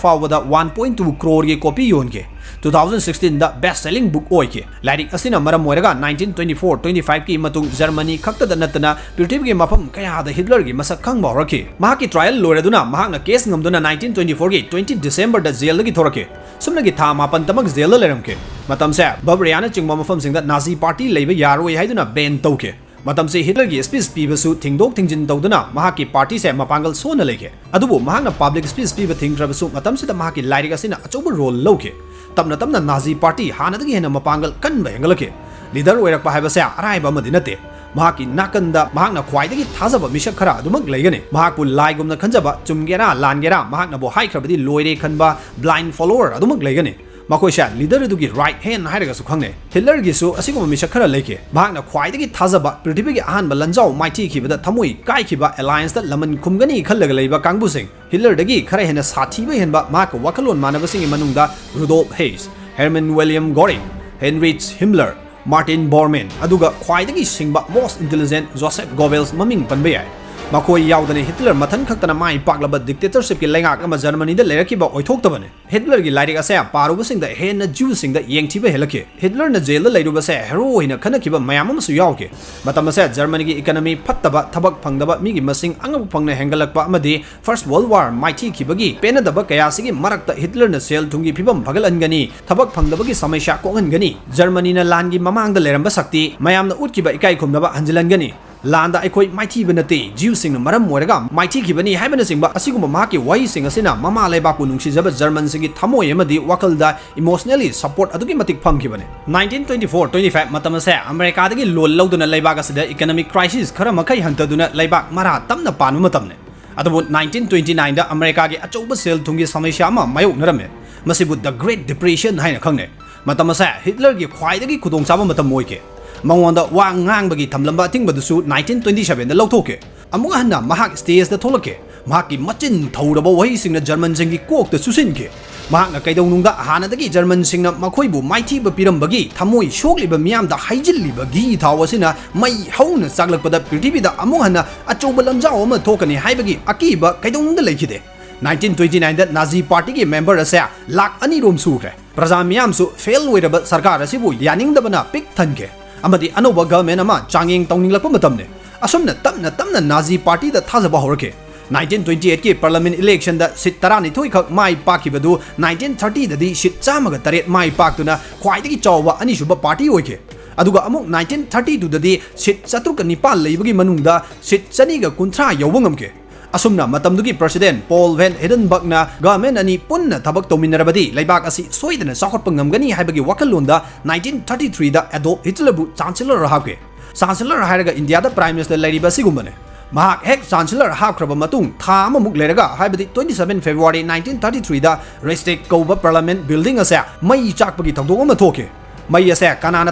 ꯐꯥꯎꯕꯗ ꯋꯥꯟ ꯄꯣꯏꯟꯠ ꯇꯨ ꯀ꯭ꯔꯣꯔꯒꯤ ꯀꯣꯄꯤ ꯌꯣꯟꯈꯤ꯫ ꯇꯨ ꯊꯥꯎꯖꯟ ꯁꯤꯛꯁꯇꯤꯟꯗ ꯕꯦꯁ ꯁꯦꯂꯤꯡ ꯕꯨꯛ ꯑꯣꯏꯈꯤ꯫ ꯂꯥꯏꯔꯤꯛ ꯑꯁꯤꯅ ꯃꯔꯝ ꯑꯣꯏꯔꯒ ꯅꯥꯏꯟꯇꯤꯟ ꯇ꯭ꯋꯦꯟꯇꯤ ꯐꯣꯔ ꯇ꯭ꯋꯦꯟꯇꯤ ꯐꯥꯏꯚꯀꯤ ꯃꯇꯨꯡ ꯖꯔꯃꯅꯤ ꯈꯛꯇꯗ ꯅꯠꯇꯅ ꯄ꯭ꯔꯤꯊꯤꯕꯤꯒꯤ ꯃꯐꯝ ꯀꯌꯥꯗ ꯍꯤꯠꯂꯔꯒꯤ ꯃꯁꯛ ꯈꯪꯕ ꯍꯧꯔꯛꯈꯤ꯫ ꯃꯍꯥꯛꯀꯤ ꯇ꯭ꯔꯥꯌꯦꯜ ꯂꯣꯏꯔꯗꯨꯅ ꯃꯍꯥꯛꯅ ꯀꯦꯁ ꯉꯝꯗꯨꯅ ꯅꯥꯏꯟꯇꯤꯟ ꯇ꯭ꯋꯦꯟꯇꯤ ꯐꯣꯔꯒꯤ ꯇ꯭ꯋꯦꯟꯇꯤ ꯗꯤꯁꯦꯝꯕꯔꯗ ꯖꯦꯜꯗꯒꯤ ꯊꯣꯔꯛꯈꯤ꯫ ꯁꯨꯞꯅꯒꯤ ꯊꯥ ꯃꯥꯄꯟꯇꯃꯛ ꯖꯦꯜꯗ ꯂꯩꯔꯝꯈꯤ꯫ ꯃꯇꯝꯁꯦ ꯕꯕꯔꯤꯌꯥꯅꯆꯤꯡꯕ ꯃꯐꯝꯁꯤꯡꯗ ꯅꯥꯖꯤ ꯄꯥꯔꯇꯤ ꯂꯩꯕ ꯌꯥꯔꯣꯏ ꯍꯥꯏꯗꯨꯅ ꯕꯦꯟ ꯇꯧꯈꯤ꯫ ꯃꯇꯝꯁꯦ ꯍꯤꯠꯂꯔꯒꯤ ꯁ꯭ꯄꯤꯆ ꯄꯤꯕꯁꯨ ꯊꯤꯡꯗꯣꯛ ꯊꯤꯡꯖꯤꯟ ꯇꯧꯗꯨꯅ ꯃꯍꯥꯛꯀꯤ ꯄꯥꯔꯇꯤꯁꯦ ꯃꯄꯥꯡꯒꯜ ꯁꯣꯟꯅ ꯂꯩꯈꯤ꯫ ꯑꯗꯨꯕꯨ ꯃꯍꯥꯛꯅ ꯄꯕ꯭ꯂꯤꯛ ꯁ꯭ꯄꯤꯆ ꯄꯤꯕ ꯊꯤꯡꯈ꯭ꯔꯕꯁꯨ ꯃꯇꯝꯁꯤꯗ ꯃꯍꯥꯛꯀꯤ ꯂꯥꯏꯔꯤꯛ ꯑꯁꯤꯅ ꯑꯆꯧꯕ ꯔꯣꯜ ꯂꯧꯈꯤ꯫ ꯇꯞꯅ ꯇꯞꯅ ꯅꯥꯖꯤ ꯄꯥꯔꯇꯤ ꯍꯥꯟꯅꯗꯒꯤ ꯍꯦꯟꯅ ꯃꯄꯥꯡꯒꯜ ꯀꯟꯕ ꯍꯦꯟꯒꯠꯂꯛꯈꯤ꯫ ꯂꯤꯗꯔ ꯑꯣꯏꯔꯛꯄ ꯍꯥꯏꯕꯁꯦ ꯑꯔꯥꯏꯕ ꯑꯃꯗꯤ ꯅꯠꯇꯦ꯫ ꯃꯍꯥꯛꯀꯤ ꯅꯥꯀꯟꯗ ꯃꯍꯥꯛꯅ ꯈ꯭ꯋꯥꯏꯗꯒꯤ ꯊꯥꯖꯕ ꯃꯤꯁꯛ ꯈꯔ ꯑꯗꯨꯃꯛ ꯂꯩꯒꯅꯤ꯫ ꯃꯍꯥꯛꯄꯨ ꯂꯥꯏꯒꯨꯝꯅ ꯈꯟꯖꯕ, ꯆꯨꯝꯒꯦꯔꯥ ꯂꯥꯟꯒꯦꯔꯥ, ꯃꯍꯥꯛꯅꯕꯨ ꯍꯥꯏꯈ꯭ꯔꯕꯗꯤ ꯂꯣꯏꯔꯦ ꯈꯟꯕ ꯕ꯭ꯂꯥꯏꯟ ꯐꯣꯂꯣꯋꯔ ꯑꯗꯨꯃꯛ ꯂꯩꯒꯅꯤ꯫ ꯃꯈꯣꯏꯁꯦ ꯂꯤꯗꯔ ꯑꯗꯨꯒꯤ ꯔꯥꯏꯠ ꯍꯦꯟ ꯍꯥꯏꯔꯒꯁꯨ ꯈꯪꯅꯩ꯫ ꯍꯤꯠꯂꯔꯒꯤꯁꯨ ꯑꯁꯤꯒꯨꯝꯕ ꯃꯤꯁꯛ ꯈꯔ ꯂꯩꯈꯤ꯫ ꯃꯍꯥꯛꯅ ꯈ꯭ꯋꯥꯏꯗꯒꯤ ꯊꯥꯖꯕ, ꯄ꯭ꯔꯤꯊꯤꯕꯤꯒꯤ ꯑꯍꯥꯟꯕ ꯂꯥꯟꯖꯥꯎ ꯃꯥꯏꯊꯤꯈꯤꯕꯗ ꯊꯃꯣꯏ ꯀꯥꯏꯈꯤꯕ ꯑꯦꯂꯥꯌꯟꯁꯇ ꯂꯃꯟ ꯈꯨꯝꯒꯅꯤ ꯈꯜꯂꯒ ꯂꯩꯕ ꯀꯥꯡꯕꯨꯁꯤꯡ, ꯍꯤꯠꯂꯔꯗꯒꯤ ꯈꯔ ꯍꯦꯟꯅ ꯁꯥꯊꯤꯕ ꯍꯦꯟꯕ ꯃꯍꯥꯛꯀ ꯋꯥꯈꯜꯂꯣꯟ ꯃꯥꯟꯅꯕꯁꯤꯡꯒꯤ ꯃꯅꯨꯡꯗ ꯔꯨꯗꯣꯜꯐ ꯍꯦꯁ, ꯍꯦꯔꯃꯟ ꯋꯤꯂꯤꯌꯝ ꯒꯣꯔꯤꯡ, ꯍꯦꯟꯔꯤꯆ ꯍꯤꯝꯂꯔ, ꯃꯥꯔꯇꯤꯟ ꯕꯣꯔꯃꯦꯟ, ꯑꯗꯨꯒ ꯈ꯭ꯋꯥꯏꯗꯒꯤ ꯁꯤꯡꯕ, most intelligent, ꯖꯣꯁꯦꯐ ꯒꯣꯕꯦꯜꯁ ꯃꯃꯤꯡ ꯄꯟꯕ ꯌꯥꯏ꯫ ꯃꯈꯣꯏ ꯌꯥꯎꯗꯅ ꯍꯤꯠꯂꯔ ꯃꯊꯟ ꯈꯛꯇꯅ ꯃꯥꯏ ꯄꯥꯛꯂꯕ ꯗꯤꯛꯇꯦꯇꯔꯁꯤꯞꯀꯤ ꯂꯩꯉꯥꯛ ꯑꯃ ꯖꯔꯃꯅꯤꯗ ꯂꯩꯔꯛꯈꯤꯕ ꯑꯣꯏꯊꯣꯛꯇꯕꯅꯤ꯫ ꯍꯤꯠꯂꯔꯒꯤ ꯂꯥꯏꯔꯤꯛ ꯑꯁꯦ ꯄꯥꯔꯨꯕꯁꯤꯡꯗ ꯍꯦꯟꯅ ꯖ꯭ꯌꯨꯁꯤꯡꯗ ꯌꯦꯡꯊꯤꯕ ꯍꯦꯜꯂꯛꯈꯤ꯫ ꯍꯤꯠꯂꯔꯅ ꯖꯦꯜꯗ ꯂꯩꯔꯨꯕꯁꯦ ꯍꯦꯔꯣ ꯑꯣꯏꯅ ꯈꯟꯅꯈꯤꯕ ꯃꯌꯥꯝ ꯑꯃꯁꯨ ꯌꯥꯎꯈꯤ꯫ ꯃꯇꯝ ꯑꯁꯦ ꯖꯔꯃꯅꯤꯒꯤ ꯏꯀꯅꯃꯤ ꯐꯠꯇꯕ, ꯊꯕꯛ ꯐꯪꯗꯕ ꯃꯤꯒꯤ ꯃꯁꯤꯡ ꯑꯉꯛꯄ ꯐꯪꯅ ꯍꯦꯟꯒꯠꯂꯛꯄ ꯑꯃꯗꯤ ꯐꯥꯔꯁ ꯋꯥꯔꯜꯗ ꯋꯥꯔ ꯃꯥꯏꯊꯤꯈꯤꯕꯒꯤ ꯄꯦꯟꯅꯗꯕ ꯀꯌꯥꯁꯤꯒꯤ ꯃꯔꯛꯇ ꯍꯤꯠꯂꯔꯅ ꯁꯦꯜ ꯊꯨꯝꯒꯤ ꯐꯤꯕꯝ ꯐꯒꯠꯍꯟꯒꯅꯤ, ꯊꯕꯛ ꯐꯪꯗꯕꯒꯤ ꯁꯃꯁ꯭ꯌꯥ ꯀꯣꯛꯍꯟꯒꯅꯤ꯫ ꯖꯔꯃꯅꯤꯅ ꯂꯥꯟꯒꯤ ꯃꯃꯥꯡꯗ ꯂꯩꯔꯝꯕ ꯁꯛꯇꯤ ꯃꯌꯥꯝꯅ ꯎꯠꯈꯤꯕ ꯏꯀꯥꯏ ꯈꯨꯝꯅꯕ ꯍꯟꯖꯤꯜꯍꯟꯒꯅꯤ꯫ ꯂꯥꯟꯗ ꯑꯩꯈꯣꯏ ꯃꯥꯏꯊꯤꯕ ꯅꯠꯇꯦ, ꯖ꯭ꯌꯨꯁꯤꯡꯅ ꯃꯔꯝ ꯑꯣꯏꯔꯒ ꯃꯥꯏꯊꯤꯈꯤꯕꯅꯤ ꯍꯥꯏꯕꯅꯆꯤꯡꯕ ꯑꯁꯤꯒꯨꯝꯕ ꯃꯍꯥꯛꯀꯤ ꯋꯥꯍꯩꯁꯤꯡ ꯑꯁꯤꯅ ꯃꯃꯥ ꯂꯩꯕꯥꯛꯄꯨ ꯅꯨꯡꯁꯤꯖꯕ ꯖꯔꯃꯟꯁꯤꯡꯒꯤ ꯊꯃꯣꯏ ꯑꯃꯗꯤ ꯋꯥꯈꯜꯗ ꯏꯃꯣꯁꯅꯦꯜꯂꯤ ꯁꯄꯣꯔꯠ ꯑꯗꯨꯛꯀꯤ ꯃꯇꯤꯛ ꯐꯪꯈꯤꯕꯅꯤ꯫ Nineteen twenty four twenty five ꯃꯇꯝ ꯑꯁꯦ ꯑꯃꯦꯔꯤꯀꯥꯗꯒꯤ ꯂꯣꯟ ꯂꯧꯗꯨꯅ ꯂꯩꯕꯥꯛ ꯑꯁꯤꯗ ꯏꯀꯅꯃꯤꯛ ꯀ꯭ꯔꯥꯏꯁꯤꯁ ꯈꯔ ꯃꯈꯩ ꯍꯟꯊꯗꯨꯅ ꯂꯩꯕꯥꯛ ꯃꯔꯥ ꯇꯞꯅ ꯄꯥꯟꯕ ꯃꯇꯝꯅꯤ꯫ ꯑꯗꯨꯕꯨ ꯅꯥꯏꯟꯇꯤꯟ ꯇ꯭ꯋꯦꯟꯇꯤ ꯅꯥꯏꯟꯗ ꯑꯃꯦꯔꯤꯀꯥꯒꯤ ꯑꯆꯧꯕ ꯁꯦꯜ ꯊꯨꯝꯒꯤ ꯁꯃꯁ꯭ꯌꯥ ꯑꯃ ꯃꯥꯌꯣꯛꯅꯔꯝꯃꯤ꯫ ꯃꯁꯤꯕꯨ The Great Depression ꯍꯥꯏꯅ ꯈꯪꯅꯩ꯫ ꯃꯇꯝ ꯑꯁꯦ ꯍꯤꯠꯂꯔꯒꯤ ꯈ꯭ꯋꯥꯏꯗꯒꯤ ꯈꯨꯗꯣꯡꯆꯥꯕ ꯃꯇꯝ ꯑꯣꯏꯈꯤ꯫ ꯃꯉꯣꯟꯗ ꯋꯥ ꯉꯥꯡꯕꯒꯤ ꯊꯝꯂꯝꯕ ꯑꯊꯤꯡꯕꯗꯨꯁꯨ ꯅꯥꯏꯟꯇꯤꯟ ꯇ꯭ꯋꯦꯟꯇꯤ ꯁꯚꯦꯟꯗ ꯂꯧꯊꯣꯛꯈꯤ꯫ ꯑꯃꯨꯛ ꯍꯟꯅ ꯃꯍꯥꯛ ꯁ꯭ꯇꯦꯖꯇ ꯊꯣꯛꯂꯛꯈꯤ꯫ ꯃꯍꯥꯛꯀꯤ ꯃꯆꯤꯟ ꯊꯧꯔꯕ ꯋꯥꯍꯩꯁꯤꯡꯅ ꯖꯔꯃꯟꯁꯤꯡꯒꯤ ꯀꯣꯛꯇ ꯆꯨꯁꯤꯟꯈꯤ꯫ ꯃꯍꯥꯛꯅ ꯀꯩꯗꯧꯅꯨꯡꯗ ꯍꯥꯟꯅꯗꯒꯤ ꯖꯔꯃꯟꯁꯤꯡꯅ ꯃꯈꯣꯏꯕꯨ ꯃꯥꯏꯊꯤꯕ ꯄꯤꯔꯝꯕꯒꯤ ꯊꯃꯣꯏ ꯁꯣꯛꯂꯤꯕ ꯃꯤꯌꯥꯝꯗ ꯍꯩꯖꯤꯜꯂꯤꯕ ꯘꯤ ꯊꯥꯎ ꯑꯁꯤꯅ ꯃꯩ ꯍꯧꯅ ꯆꯥꯛꯂꯛꯄꯗ ꯄ꯭ꯔꯤꯊꯤꯕꯤꯗ ꯑꯃꯨꯛ ꯍꯟꯅ ꯑꯆꯧꯕ ꯂꯥꯟꯖꯥꯎ ꯑꯃ ꯊꯣꯛꯀꯅꯤ ꯍꯥꯏꯕꯒꯤ ꯑꯀꯤꯕ ꯀꯩꯗꯧꯅꯨꯡꯗ ꯂꯩꯈꯤꯗꯦ꯫ ꯅꯥꯏꯟꯇꯤꯟ ꯇ꯭ꯋꯦꯟꯇꯤ ꯅꯥꯏꯟꯗ ꯅꯥꯖꯤ ꯄꯥꯔꯇꯤꯒꯤ ꯃꯦꯝꯕꯔ ꯑꯁꯦ ꯂꯥꯛ ꯑꯅꯤ ꯔꯣꯝ ꯁꯨꯈ꯭ꯔꯦ꯫ ꯄ꯭ꯔꯖꯥ ꯃꯤꯌꯥꯝꯁꯨ ꯐꯦꯜ ꯑꯣꯏꯔꯕ ꯁꯔꯀꯥꯔ ꯑꯁꯤꯕꯨ ꯌꯥꯅꯤꯡꯗꯕꯅ ꯄꯤꯛ ꯊꯟꯈ꯭ꯔꯦ ꯑꯃꯗꯤ ꯑꯅꯧꯕ ꯒꯚꯔꯟꯃꯦꯟꯠ ꯑꯃ ꯆꯥꯡꯌꯦꯡ ꯇꯧꯅꯤꯡꯂꯛꯄ ꯃꯇꯝꯅꯤ꯫ ꯑꯁꯨꯝꯅ ꯇꯞꯅ ꯇꯞꯅ ꯅꯥꯖꯤ ꯄꯥꯔꯇꯤꯗ ꯊꯥꯖꯕ ꯍꯧꯔꯛꯈꯤ꯫ ꯅꯥꯏꯟꯇꯤꯟ ꯇ꯭ꯋꯦꯟꯇꯤ ꯑꯩꯠꯀꯤ ꯄꯥꯔꯂꯤꯌꯥꯃꯦꯟꯠ ꯏꯂꯦꯛꯁꯟꯗ ꯁꯤꯠ ꯇꯔꯥꯅꯤꯊꯣꯏ ꯈꯛ ꯃꯥꯏ ꯄꯥꯛꯈꯤꯕꯗꯨ ꯅꯥꯏꯟꯇꯤꯟ ꯊꯥꯔꯇꯤꯗꯗꯤ ꯁꯤꯠ ꯆꯥꯝꯃꯒ ꯇꯔꯦꯠ ꯃꯥꯏ ꯄꯥꯛꯇꯨꯅ ꯈ꯭ꯋꯥꯏꯗꯒꯤ ꯆꯥꯎꯕ ꯑꯅꯤꯁꯨꯕ ꯄꯥꯔꯇꯤ ꯑꯣꯏꯈꯤ꯫ ꯑꯗꯨꯒ ꯑꯃꯨꯛ ꯅꯥꯏꯟꯇꯤꯟ ꯊꯥꯔꯇꯤ ꯇꯨꯗꯗꯤ ꯁꯤꯠ ꯆꯥꯇ꯭ꯔꯨꯛꯀ ꯅꯤꯄꯥꯟ ꯂꯩꯕꯒꯤ ꯃꯅꯨꯡꯗ ꯁꯤꯠ ꯆꯅꯤꯒ ꯀꯨꯟꯊ꯭ꯔꯥ ꯌꯧꯕ ꯉꯝꯈꯤ꯫ ꯑꯁꯨꯝꯅ ꯃꯇꯝꯗꯨꯒꯤ ꯄ꯭ꯔꯁꯤꯗꯦꯟꯠ ꯄꯣꯜ ꯚꯦꯟ ꯍꯤꯗꯟꯕꯔꯒꯅ ꯒꯚꯔꯟꯃꯦꯟꯠ ꯑꯅꯤ ꯄꯨꯟꯅ ꯊꯕꯛ ꯇꯧꯃꯤꯟꯅꯔꯕꯗꯤ ꯂꯩꯕꯥꯛ ꯑꯁꯤ ꯁꯣꯏꯗꯅ ꯆꯥꯎꯈꯠꯄ ꯉꯝꯒꯅꯤ ꯍꯥꯏꯕꯒꯤ ꯋꯥꯈꯜꯂꯣꯟꯗ ꯅꯥꯏꯟꯇꯤꯟ ꯊꯥꯔꯇꯤ ꯊ꯭ꯔꯤꯗ ꯑꯦꯗꯣꯜꯐ ꯍꯤꯠꯂꯔꯕꯨ ꯆꯥꯟꯁꯦꯂꯔ ꯍꯥꯞꯈꯤ꯫ ꯆꯥꯟꯁꯦꯂꯔ ꯍꯥꯏꯔꯒ ꯏꯟꯗꯤꯌꯥꯗ ꯄ꯭ꯔꯥꯏꯝ ꯃꯤꯅꯤꯁꯇꯔ ꯂꯩꯔꯤꯕ ꯑꯁꯤꯒꯨꯝꯕꯅꯦ꯫ ꯃꯍꯥꯛ ꯍꯦꯛ ꯆꯥꯟꯁꯦꯂꯔ ꯍꯥꯞꯈ꯭ꯔꯕ ꯃꯇꯨꯡ ꯊꯥ ꯑꯃꯃꯨꯛ ꯂꯩꯔꯒ, ꯍꯥꯏꯕꯗꯤ twenty seven February nineteen thirty three ꯗ ꯔꯤꯁꯇꯦꯛ ꯀꯧꯕ ꯄꯥꯔꯂꯤꯌꯥꯃꯦꯟꯠ ꯕꯤꯜꯗꯤꯡ ꯑꯁꯦ ꯃꯩ ꯆꯥꯛꯄꯒꯤ ꯊꯧꯗꯣꯛ ꯑꯃ ꯊꯣꯛꯈꯤ꯫ ꯃꯩ ꯑꯁꯦ ꯀꯅꯥꯅ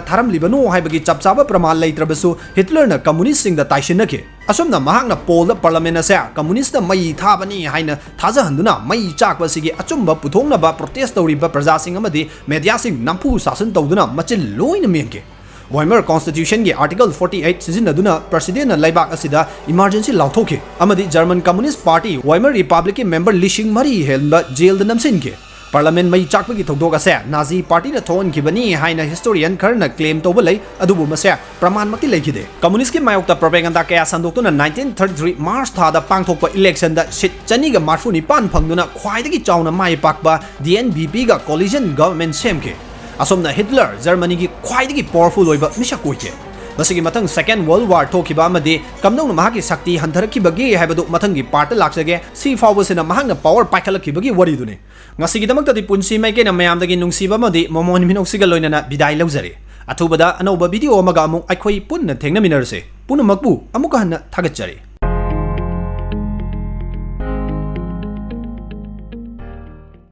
ꯊꯥꯔꯝꯂꯤꯕꯅꯣ ꯍꯥꯏꯕꯒꯤ ꯆꯞ ꯆꯥꯕ ꯄ꯭ꯔꯃꯥꯟ ꯂꯩꯇ꯭ꯔꯕꯁꯨ, ꯍꯤꯠꯂꯔꯅ ꯀꯝꯃꯨꯅꯤꯁ꯭ꯠꯁꯤꯡꯗ ꯇꯥꯏꯁꯤꯟꯅꯈꯤ꯫ ꯑꯁꯨꯝꯅ ꯃꯍꯥꯛꯅ ꯄꯣꯜꯗ ꯄꯥꯔꯂꯤꯌꯥꯃꯦꯟꯠ ꯑꯁꯦ ꯀꯝꯃꯨꯅꯤꯁ꯭ꯠꯅ ꯃꯩ ꯊꯥꯕꯅꯤ ꯍꯥꯏꯅ ꯊꯥꯖꯍꯟꯗꯨꯅ ꯃꯩ ꯆꯥꯛꯄ ꯑꯁꯤꯒꯤ ꯑꯆꯨꯝꯕ ꯄꯨꯊꯣꯛꯅꯕ ꯄ꯭ꯔꯣꯇꯦꯁ꯭ꯠ ꯇꯧꯔꯤꯕ ꯄ꯭ꯔꯖꯥꯁꯤꯡ ꯑꯃꯗꯤ ꯃꯦꯗꯤꯌꯥꯁꯤꯡ ꯅꯝꯐꯨ ꯁꯥꯁꯟ ꯇꯧꯗꯨꯅ ꯃꯆꯤꯟ ꯂꯣꯏꯅ ꯃꯦꯟꯈꯤ꯫ ꯋꯥꯏꯃꯔ ꯀꯣꯟꯁꯇꯤꯇ꯭ꯌꯨꯁꯟꯒꯤ ꯑꯥꯔꯇꯤꯀꯜ ꯐꯣꯔꯇꯤ ꯑꯩꯠ ꯁꯤꯖꯤꯟꯅꯗꯨꯅ ꯄ꯭ꯔꯁꯤꯗꯦꯟꯠꯅ ꯂꯩꯕꯥꯛ ꯑꯁꯤꯗ ꯏꯃꯔꯖꯦꯟꯁꯤ ꯂꯥꯎꯊꯣꯛꯈꯤ ꯑꯃꯗꯤ ꯖꯔꯃꯟ ꯀꯝꯃꯨꯅꯤꯁ꯭ꯠ ꯄꯥꯔꯇꯤ ꯋꯥꯏꯃꯔ ꯔꯤꯄꯕ꯭ꯂꯤꯛꯀꯤ ꯃꯦꯝꯕꯔ ꯂꯤꯁꯤꯡ ꯃꯔꯤ ꯍꯦꯟꯕ ꯖꯦꯜꯗ ꯅꯝꯁꯤꯟꯈꯤ꯫ ꯄꯥꯔꯂꯤꯌꯥꯃꯦꯟꯠ ꯃꯩ ꯆꯥꯛꯄꯒꯤ ꯊꯧꯗꯣꯛ ꯑꯁꯦ ꯅꯥꯖꯤ ꯄꯥꯔꯇꯤꯅ ꯊꯣꯛꯍꯟꯈꯤꯕꯅꯤ ꯍꯥꯏꯅ ꯍꯤꯁꯇꯣꯔꯤꯌꯟ ꯈꯔꯅ ꯀ꯭ꯂꯦꯝ ꯇꯧꯕ ꯂꯩ, ꯑꯗꯨꯕꯨ ꯃꯁꯦ ꯄ꯭ꯔꯃꯥꯟꯃꯛꯇꯤ ꯂꯩꯈꯤꯗꯦ꯫ ꯀꯝꯃꯨꯅꯤꯁ꯭ꯠꯀꯤ ꯃꯥꯌꯣꯛꯇ ꯄ꯭ꯔꯣꯄꯦꯒꯟꯗꯥ ꯀꯌꯥ ꯁꯟꯗꯣꯛꯇꯨꯅ ꯅꯥꯏꯟꯇꯤꯟ ꯊꯥꯔꯇꯤ ꯊ꯭ꯔꯤ ꯃꯥꯔꯆ ꯊꯥꯗ ꯄꯥꯡꯊꯣꯛꯄ ꯏꯂꯦꯛꯁꯟꯗ ꯁꯤꯠ ꯆꯅꯤꯒ ꯃꯔꯤꯐꯨ ꯅꯤꯄꯥꯟ ꯐꯪꯗꯨꯅ ꯈ꯭ꯋꯥꯏꯗꯒꯤ ꯆꯥꯎꯅ ꯃꯥꯏ ꯄꯥꯛꯄ D N V P ꯒ ꯀꯣꯂꯤꯖꯟ ꯒꯚꯔꯟꯃꯦꯟꯠ ꯁꯦꯝꯈꯤ꯫ ꯑꯁꯣꯝꯅ ꯍꯤꯠꯂꯔ ꯖꯔꯃꯅꯤꯒꯤ ꯈ꯭ꯋꯥꯏꯗꯒꯤ ꯄꯥꯋꯔꯐꯨꯜ ꯑꯣꯏꯕ ꯃꯤꯁꯛ ꯑꯣꯏꯈꯤ꯫ ꯃꯁꯤꯒꯤ ꯃꯊꯪ ꯁꯦꯀꯦꯟꯗ ꯋꯥꯔꯜꯗ ꯋꯥꯔ ꯊꯣꯛꯈꯤꯕ ꯑꯃꯗꯤ ꯀꯝꯗꯧꯅ ꯃꯍꯥꯛꯀꯤ ꯁꯛꯇꯤ ꯍꯟꯊꯔꯛꯈꯤꯕꯒꯦ ꯍꯥꯏꯕꯗꯨ ꯃꯊꯪꯒꯤ ꯄꯥꯔꯠꯇ ꯂꯥꯛꯆꯒꯦ꯫ ꯁꯤ ꯐꯥꯎꯕꯁꯤꯅ ꯃꯍꯥꯛꯅ ꯄꯥꯋꯔ ꯄꯥꯏꯈꯠꯂꯛꯈꯤꯕꯒꯤ ꯋꯥꯔꯤꯗꯨꯅꯤ꯫ ꯉꯁꯤꯒꯤꯗꯃꯛꯇꯗꯤ ꯄꯨꯟꯁꯤ ꯃꯥꯏꯀꯩꯅ ꯃꯌꯥꯝꯗꯒꯤ ꯅꯨꯡꯁꯤꯕ ꯑꯃꯗꯤ ꯃꯣꯃꯣꯟ ꯃꯤꯅꯣꯛꯁꯤꯒ ꯂꯣꯏꯅꯅ ꯕꯤꯗꯥꯏ ꯂꯧꯖꯔꯦ꯫ ꯑꯊꯨꯕꯗ ꯑꯅꯧꯕ ꯚꯤꯗꯤꯑꯣ ꯑꯃꯒ ꯑꯃꯨꯛ ꯑꯩꯈꯣꯏ ꯄꯨꯟꯅ ꯊꯦꯡꯅꯃꯤꯟꯅꯔꯁꯦ꯫ ꯄꯨꯝꯅꯃꯛꯄꯨ ꯑꯃꯨꯛꯀ ꯍꯟꯅ ꯊꯥꯒꯠꯆꯔꯤ꯫